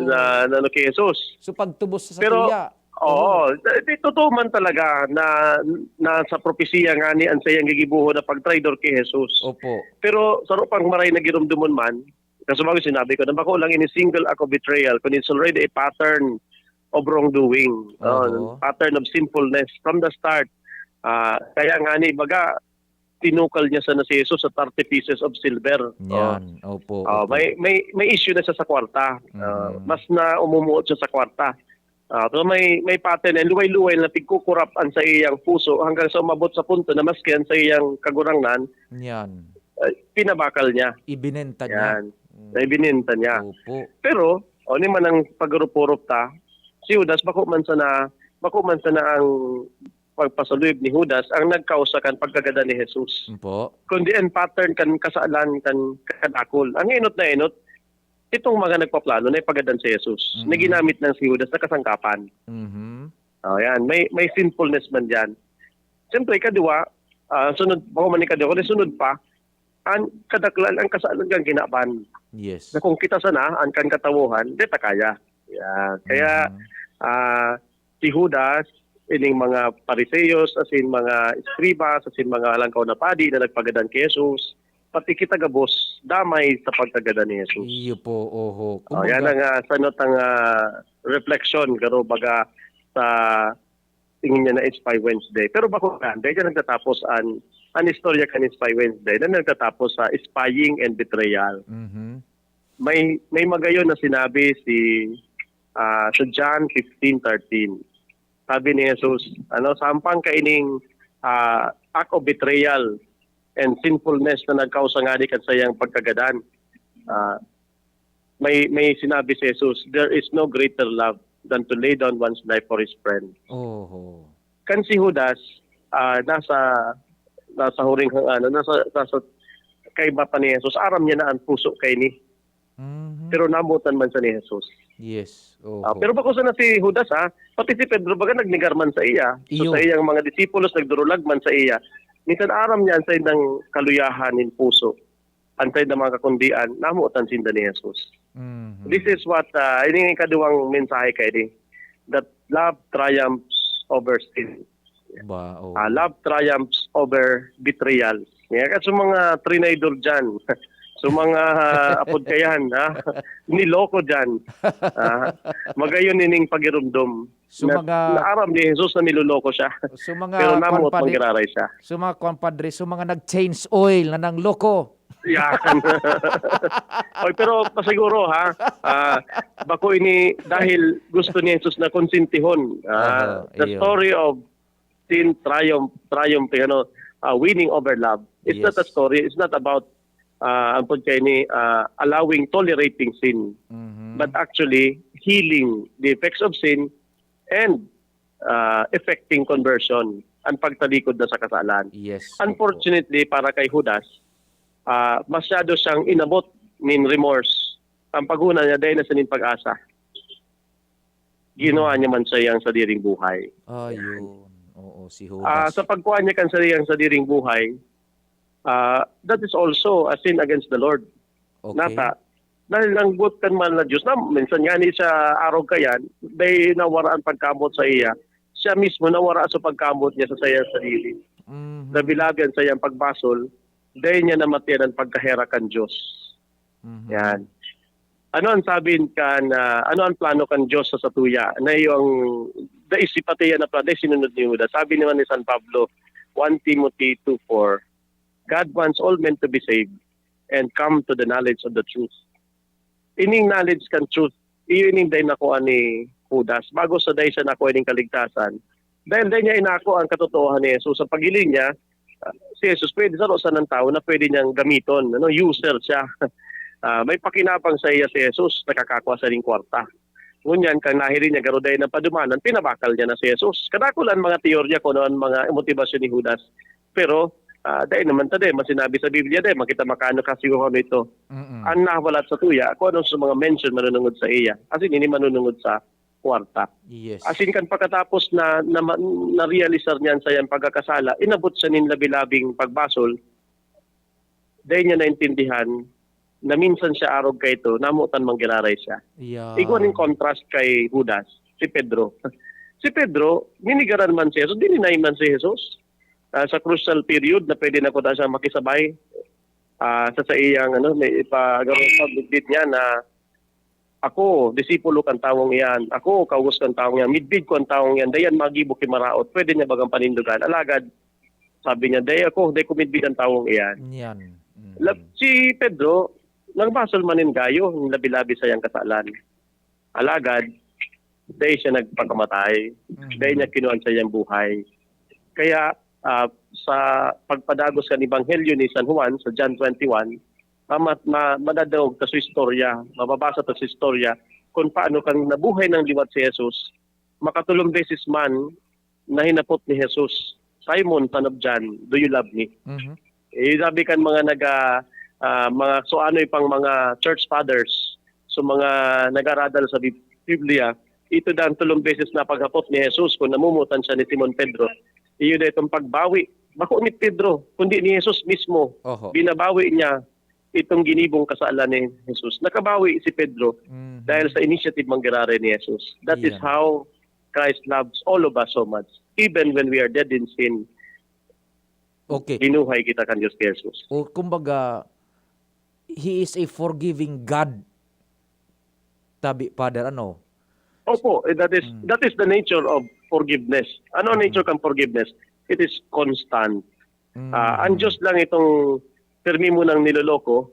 na, na ano kay Jesus. So pagtubos sa Pero, satuya. Oo, di, totoo man talaga na, na sa propesiya nga ni ang sayang gigibuho na pagtraidor kay Jesus. Opo. Pero saro pang maray na girumdomon man, kasubago sinabi ko, na bako lang ini single act of betrayal, kundi it's already a pattern of wrongdoing, Oo. uh, pattern of sinfulness from the start. Ah, kaya nga ni, baga, tinukal niya sana si Jesus sa thirty pieces of silver. Yan. Opo. Oh, Opo. may may may issue na siya sa kwarta. Ah, Mm. Mas na umumuot siya sa kwarta. Ah, so may may pattern na luway-luway na pigkukurap ang sa iyang puso hanggang sa umabot sa punto na maski ang sa iyang kagurangnan, Yan. eh, pinabakal niya. Ibinenta niya. Yan. Mm. Na ibininta niya. Opo. Pero, o ni man ang pagurupurop ta, si Judas, bako man sana, bako man sana ang pagpasaluyog ni Judas ang nagkausa kan pagkagadan ni Jesus. Opo. Kundi ang pattern kan kasalan kan kadakul. Ang enot na enot, itong mga nagpaplano na ipagadan si Jesus, Mhm. na ginamit ng si Judas na kasangkapan. Mhm. Oh, yan. May, may sinfulness man dyan. Siyempre, ikaduwa, ah, sunod, bako man ikaduwa, kundi sunod pa, ang kadaklan, ang kasalan kang kinaban. Yes. Na kung kita sana, ang kan katawohan, di ta kaya. Yeah. Kaya, Mhm. ah, si Judas, ining mga Fariseos, asin mga eskribas, asin mga halangkaw na padi na nagpagadan ki Jesus, pati kita gabos, damay sa pagkagadan ni Jesus. Iyo po, oho. Oh, yan ang ah, sanot ang ah, reflection, garo baga sa tingin niya na Spy Wednesday. Pero bako na, dahil dyan nagtatapos an, an istorya kan Spy Wednesday na nagtatapos sa spying and betrayal. Mhm. May, may magayon na sinabi si ah, sa John fifteen thirteen. Sabi ni Jesus, ano, sampang kaining ah, act of betrayal and sinfulness na nagkausa ngani kan sayang pagkagadan. Ah, may, may sinabi si Jesus, "There is no greater love than to lay down one's life for his friend." Oho. Kan si Judas, ah, nasa, nasa huring, ano, nasa, nasa kaiba pa ni Jesus, aram niya na ang puso kay ni. Mhm. Pero namutan man siya ni Jesus. Yes. Oho. Ah, pero bako sana si Judas, ha, pati si Pedro baga nagnegar man sa iya. So, Iyo. sa iyang mga disipulos, nagdurulag man sa iya. Minsan aram niya ang saindang kaluyahan nin puso. Ang saindang mga kakundian, namutan sinda ni Jesus. Mhm. This is what, uh, ini ang ikaduwang mensahe kay di, that love triumphs over sin. Ba, oh. Ah, love triumphs over betrayal. Yan, kasi mga trinidor dyan. So mga ah, apod kayan, ha? Niloko dyan. Ah, magayon nining pagirumdom. So, na, mga- naaram ni Jesus na niloloko siya. So, mga Pero kwan namuot pa di- manggiraray siya. So, mga kwan, padre, so, mga nag-change oil na nang loko. Yan. Oy, pero pasiguro ha, ah, bako ini dahil gusto ni Jesus na konsentihon. Ah, Aha, the iyo. Story of sin triumph, triumph, ano, ah, winning over love. It's not a Yes. Story. It's not about ah, ang pagkaini, ah, allowing, tolerating sin, Mhm. but actually healing the effects of sin and ah, effecting conversion, ang pagtalikod na sa kasalan. Yes. Opo. Unfortunately, para kay Judas, ah, masyado siyang inabot nin remorse. Ang paghuna niya, dahil na sining pag-asa. Ginawa Mhm. niya man sa iyang sadiring buhay. Ayun. Oo, si Ah, Judas. sa pagkuha niya kan sariyang sadiring buhay, ah, that is also a sin against the Lord. Okay. Nata, dahil ang buot kan mahal na Diyos, na minsan nga ni siya arog kayan, dahil nawara ang pagkamot sa iya, siya mismo nawara sa pagkamot niya sa sayang sarili. Mhm. Nabilagan sa iyang pagbasol, dahil niya namatian ang pagkaherak kan Diyos. Mhm. Yan. Ano ang sabi kan, ah, ano ang plano kan Diyos sa satuya? Na yung, dai si pati yan na plano, dai sinunod ni Judas. Sabi naman ni San Pablo, one Timothy two four, "God wants all men to be saved and come to the knowledge of the truth." Ining knowledge kan truth, iyo ining dai nakuha ni Judas. Bago sa dai siya nakuha ining kaligtasan, dahil dai niya inako ang katotoohan ni Jesus. Sa paghiling niya, ah, si Jesus pwede sa sana tawo na pwede niyang gamiton, ano, user siya. Ah, may pakinabang sa iya si Jesus, nakakakwa sa ning kwarta. Ngunyan, kang nahiling niya, garo dai na padumanan, pinabakal niya na si Jesus. Kadakul ang mga teorya kung ano ang mga motibasyon ni Judas. Pero, ah, dai naman ta, dai, masinabi sa Biblia, dai, makita makano kasi kung ano ito. Mm-mm. Ang nawalat sa tuya, kung ano sa mga mention manunungod sa iya. As in, ini manunungod sa kwarta. Yes. As in, kan pagkatapos na, na ma- narealisar niyan sa iyang pagkakasala, inabot siya nin labi-labing pagbasol, dahil niya naintindihan na minsan siya arog kaito, namutan manggiraray siya. Yeah. Igwa ning contrast kay Judas, si Pedro. Si Pedro, ninigaran man si Jesus, dininay man si Jesus. Ah, sa crucial period na pwede na kuda siya makisabay ah, sa saiyang, ano, may ipagawang pagditdit niya na, "Ako, disipulo kan tawong iyan. Ako, kawos kan tawong iyan. Midbid ko ang tawong iyan. Dayan magibo ki maraot. Pwede niya bagang panindogan." Alagad, sabi niya, "Dai ako, dai ko midbid ang tawong iyan." Yan. Mm. Lab- si Pedro, nagbasol man nin gayo, labi-labi sa iyang kasalan. Alagad, dai siya nagpakamatay. Mhm. Dai niya kinuha sa iyang buhay. Kaya, ah, sa pagpadagos kan Ebanghelyo ni San Juan sa John twenty-one, ma- ma- ma- madadaog ta sa istorya, mababasa ta sa istorya kung paano kan nabuhay ng liwat si Jesus, makatulong beses man na hinapot ni Jesus, "Simon, son of John, do you love me?" Mhm. Eh, sabi kan mga naga-, ah, mga suanoy pang mga church fathers, so mga nag-aradal sa Bib-, Biblia, ito daw ang tolong beses na paghapot ni Jesus kung namomotan siya ni Simon Pedro. Iyo na itong pagbawi. Bako ni Pedro, kundi ni Jesus mismo. Oho. Binabawi niya itong ginibong kasalan ni Jesus. Nakabawi si Pedro Mhm. dahil sa initiative manggiraray ni Jesus. That is Iyan. how Christ loves all of us so much. Even when we are dead in sin, Okay. binuhay kita kan Diyos ni Jesus. O, kumbaga, He is a forgiving God. Tabi, Father, ano? Opo, eh, that is, Mm. that is the nature of forgiveness. Ano ang Mm. nature kan forgiveness? It is constant. Mm. Ah, ang Diyos lang itong pirmi mo nang niloloko,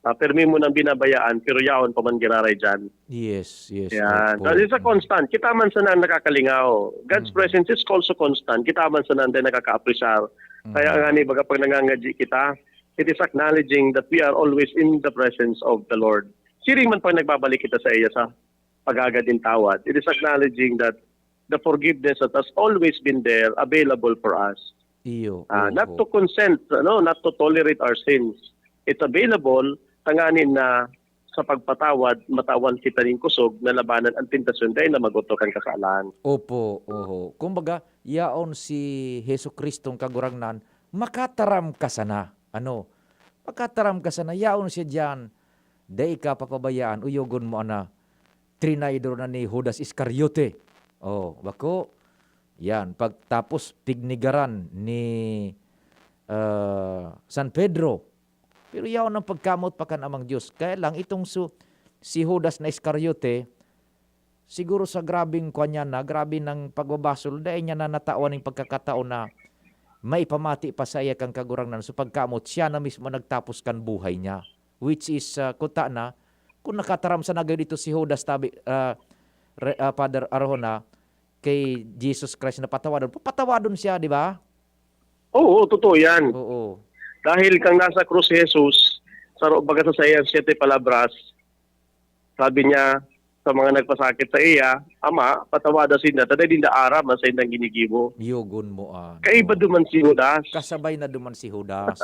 ah, pirmi mo nang binabayaan, pero yaon pa man giraray diyan. Yes, yes. Yan. Opo. That is a Mm. constant. Kita man sana ang nakakalingaw. God's Mm. presence is also constant. Kita man sana ang nakakaapresar. Kaya Mm. nga ni, baga pag nangangadyi kita, it is acknowledging that we are always in the presence of the Lord. Siring man pag nagbabalik kita sa iya sa paghagad nin tawad, it is acknowledging that the forgiveness that has always been there, available for us. Iyo, Ah, not oho. to consent, ano, not to tolerate our sins. It's available, tanganing na sa pagpatawad, matawan kita nin kusog na labanan ang tentasyon dai na mag-oto kan kasalan. Opo, oho. Kumbaga, yaon si Jesu-Cristong Kagurangnan, makataram ka sana. Ano? Makataram ka sana, yaon siya diyan. Dai ka papabayaan, uyogon mo ana. Trinaydor na ni Judas Iscariote. Oh, bako. Yan, pagtapos pignigaran ni, ah, San Pedro. Pero yaon ang pagkamot pa kan Amang Dios. Kaya lang, itong su-, si Judas na Iscariote, siguro sa grabeng kwan niya na, grabe nang pagbabasol, dai niya na natawan ning pagkakataon na maipamati pa saiya kan Kagurangnan. So, pagkamot, siya na mismo nagtapos kan buhay niya. Which is, ah, kuta na, kung nakataram sana gayud ito si Judas, tabi, ah, re-, ah, Father Arjona, kay Jesus Christ na patawadon, papatawadon siya, di ba? Oo, totoo yan. Oo. Dahil kang nasa krus si Jesus, saro baga sa saiyang siyete palabras, sabi niya sa mga nagpasakit sa iya, "Ama, patawada sinda, ta dai ninda aram an saindang ginigibo." Yogon mo, ah. Kaiba Oo. duman si Judas. Kasabay na duman si Judas.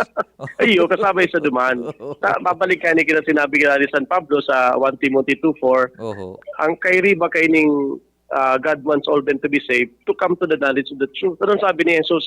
Iyo, kasabay sa duman. Ta-, babalik ka ni kina sinabi ka ni San Pablo sa one Timothy two four, Oho. "Ang kairiba kaining, ah, God wants all men to be saved, to come to the knowledge of the truth." Anong sabi ni Jesus?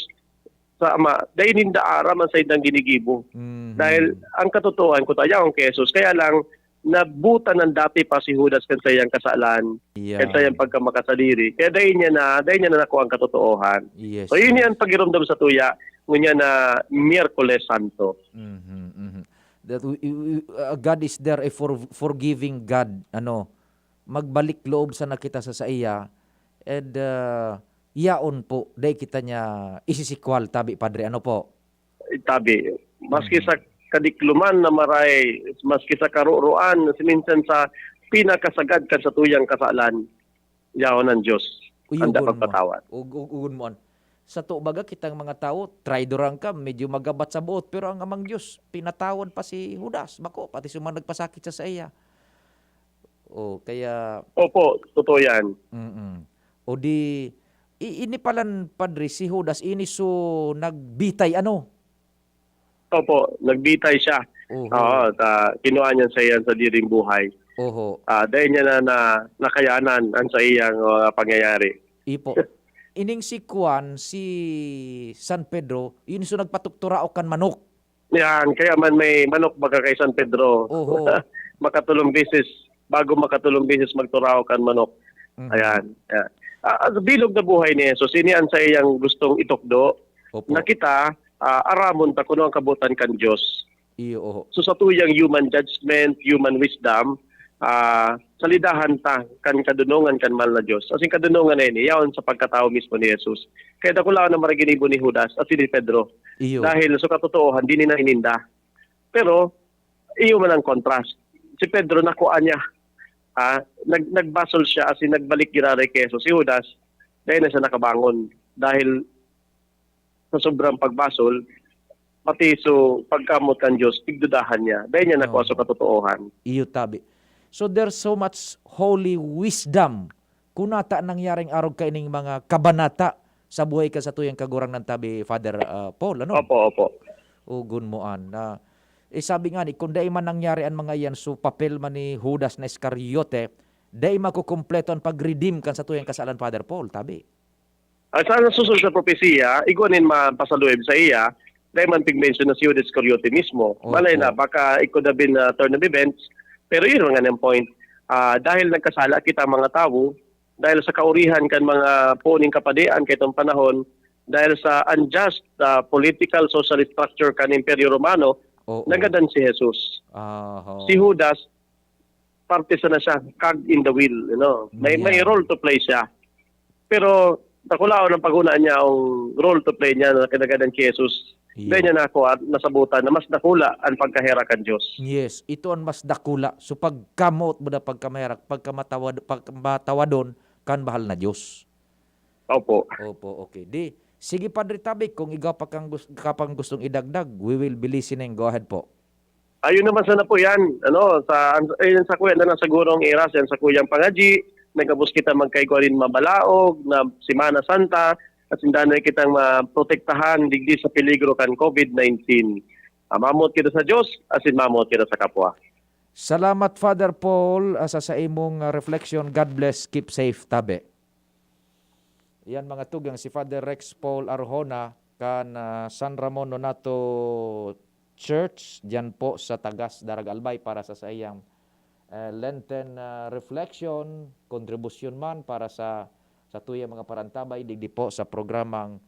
Sa Ama, "Dai ninda aram an saindang ginigibo." Mhm. Dahil ang katotohanan, kung tayaon ki Jesus, kaya lang, nabutan ng dati pa si Judas kan saiyang kasalan, Yan. kan saiyang pagkamakasadiri. Kaya dai niya na, dai niya na nakuha ang katotoohan. Yes, So, yun yes. yan pagiromdom sa tuya, ngunyan na Miyerkules Santo. Mhm, mhm. That we, we, we, uh, God is there a for-, forgiving God, ano, magbalik loob sana kita sa saiya, and, ah, yaon po, dai kita niya isisikwal, tabi, Padre, ano po? Tabi, maski Mhm. sa kadikloman na maray, maski sa karuroan, minsan sa pinakasagad kan satuyang kasalan, yaon ang Diyos, Uyogon handa mo. pagpatawad. Ug-, ug-, ugon mo an-, sato baga kitang mga tawo, traidoran ka, medyo magabat sa boot, pero ang Amang Diyos, pinatawad pa si Judas, bako, pati sa mga nagpasakit sa saiya. Oh, kaya Opo, totoo yan. Mm. O di, i-, ini palan, Padre, si Judas, ini so nagbitay, ano? Opo, nagbitay siya. Oho. Oo, ta-, kinuha niya sa iyang sadiring buhay. Oho. Ah, dahil niya na, na nakayanan ang sa iyang, ah, pangyayari. Ipo. Ining si Juan, si San Pedro, yun so nagpatukturao kan manok. Yan, kaya man may manok baga kay San Pedro. Oho. Makatulong beses, bago makatulong beses magturaw kan manok. Mhm. Ayan. Ayan. Ah, ang bilog na buhay ni Jesus, ini ang sa iyang gustong itukdo Opo. na kita, ah, aramon ta kuno ang kabutan kan Diyos. Iyo, oho. So, sa tuyang human judgment, human wisdom, ah, salidahan ta kan kadunongan kan mahal na Diyos. As in, kadunongan na ini, yaon sa pagkatao mismo ni Jesus. Kaya dakulaon na maraginibo ni Judas at si Pedro. Iyo. Dahil sa katotoohan, di nila ininda. Pero, iyo man ang contrast. Si Pedro, nakuha niya. Ah, nag-, nagbasol siya, as in, nagbalik giraray kay Jesus. Si Judas, dahil na siya nakabangon. Dahil sa sobrang pagbasol, pati so pagkamot kan Diyos, tigdudahan niya. Dahil niya nakuha Oo. sa katotoohan. Iyo tabi. So, there's so much holy wisdom. Kunata nangyaring arog kaining mga kabanata, sa buhay kan satuyang Kagurangnan tabi, Father, ah, Paul, ano? Opo, opo. Ugon mo an, ah, eh, sabi nga ni, kung dai man nangyari an mga iyan, so papel man ni Judas na Iscariote, dai makukumpleto an pag-redeem kan satuyang kasalan, Father Paul, tabi. Ah, sa nasusunod sa propesiya, igwa nin mapasaluib saiya, dai man pigmensyon na si Judas Iscariote mismo. Opo. Malay na, baka it could have been a turn of events, pero yun nga ang point. Ah, dahil nagkasala kita mga tawo, dahil sa kaurihan kan mga puning kapadean kaitong panahon, dahil sa unjust, ah, political social structure kan Imperyo Romano, Oo. nagadan si Jesus. Aha. Si Judas, parte sana siya, cog in the wheel, you know. May, may Yeah. role to play siya. Pero dakulaon ang paghuna niya, ang role to play niya na kinagadan si Jesus. Iyo. Dai niya nakuha, nasabutan na mas dakula ang pagkaherak kan Diyos. Yes, ito ang mas dakula. So, pagkamoot mo na pagkamaherak, pagkamatawad-, pagkamatawadon kan bahal na Diyos. Opo. Opo, okay. Di, sige, Padre Tabi, kung ikaw pa kang gus-, ka pang gustong idagdag, we will be listening. Go ahead po. Ayun naman sana po yan. Ano, sa, an-, ayun sa kuya na lang siguro ang iras, yan sa kuyang pangadyi, nagabos kita magkaigwa nin mabalaog na Semana Santa, at sindanay kitang maprotektahan digdi sa peligro kan COVID nineteen. Ah, mamot kita sa Diyos, asin mamot kita sa kapwa. Salamat, Father Paul, ah, sa, sa imong, ah, reflection. God bless. Keep safe, tabi. Yan, mga tugang, si Father Rex Paul Arjona kan, ah, San Ramon Nonato Church, diyan po sa Tagas, Daraga, Albay, para sa saiyang, eh, Lenten, ah, reflection, kontribusyon man para sa, sa tuyang mga parantabay, digdi po sa programang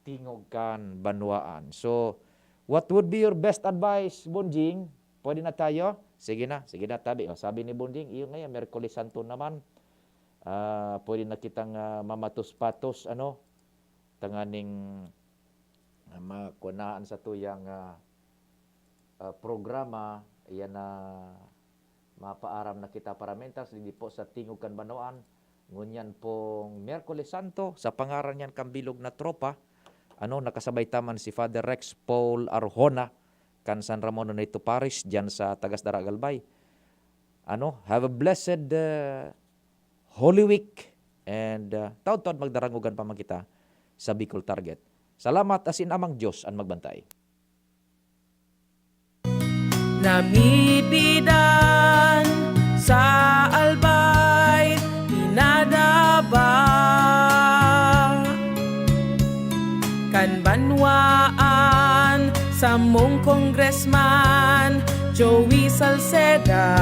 Tingog kan Banwaan. So, what would be your best advice, Bonjing? Pwede na tayo? Sige na, sige na, tabi. O, sabi ni Bonjing, iyo ngayon, Miyerkules Santo naman. Ah, pwede na kitang, ah, mamatos-patos, ano, tanganing, ah, makunaan sa tuyang, ah, ah, programa, iyan na mapaaram na kita paramentas, digdi po sa Tingog kan Banwaan. Ngunyan pong Miyerkules Santo, sa pangaran niyan kan bilog na tropa, ano, nakasabay ta man si Father Rex Paul Arjona, kan San Ramon Nonato Parish, diyan sa Tagas, Daraga, Albay. Ano, have a blessed, uh, Holy Week, and, uh, taud-taud magdarangogan pa man kita sa Bicol Target. Salamat, asin Amang Diyos an magbantay. Namipidan sa Albay, pinadaba kan banwaan, samong Congressman Joey Salceda.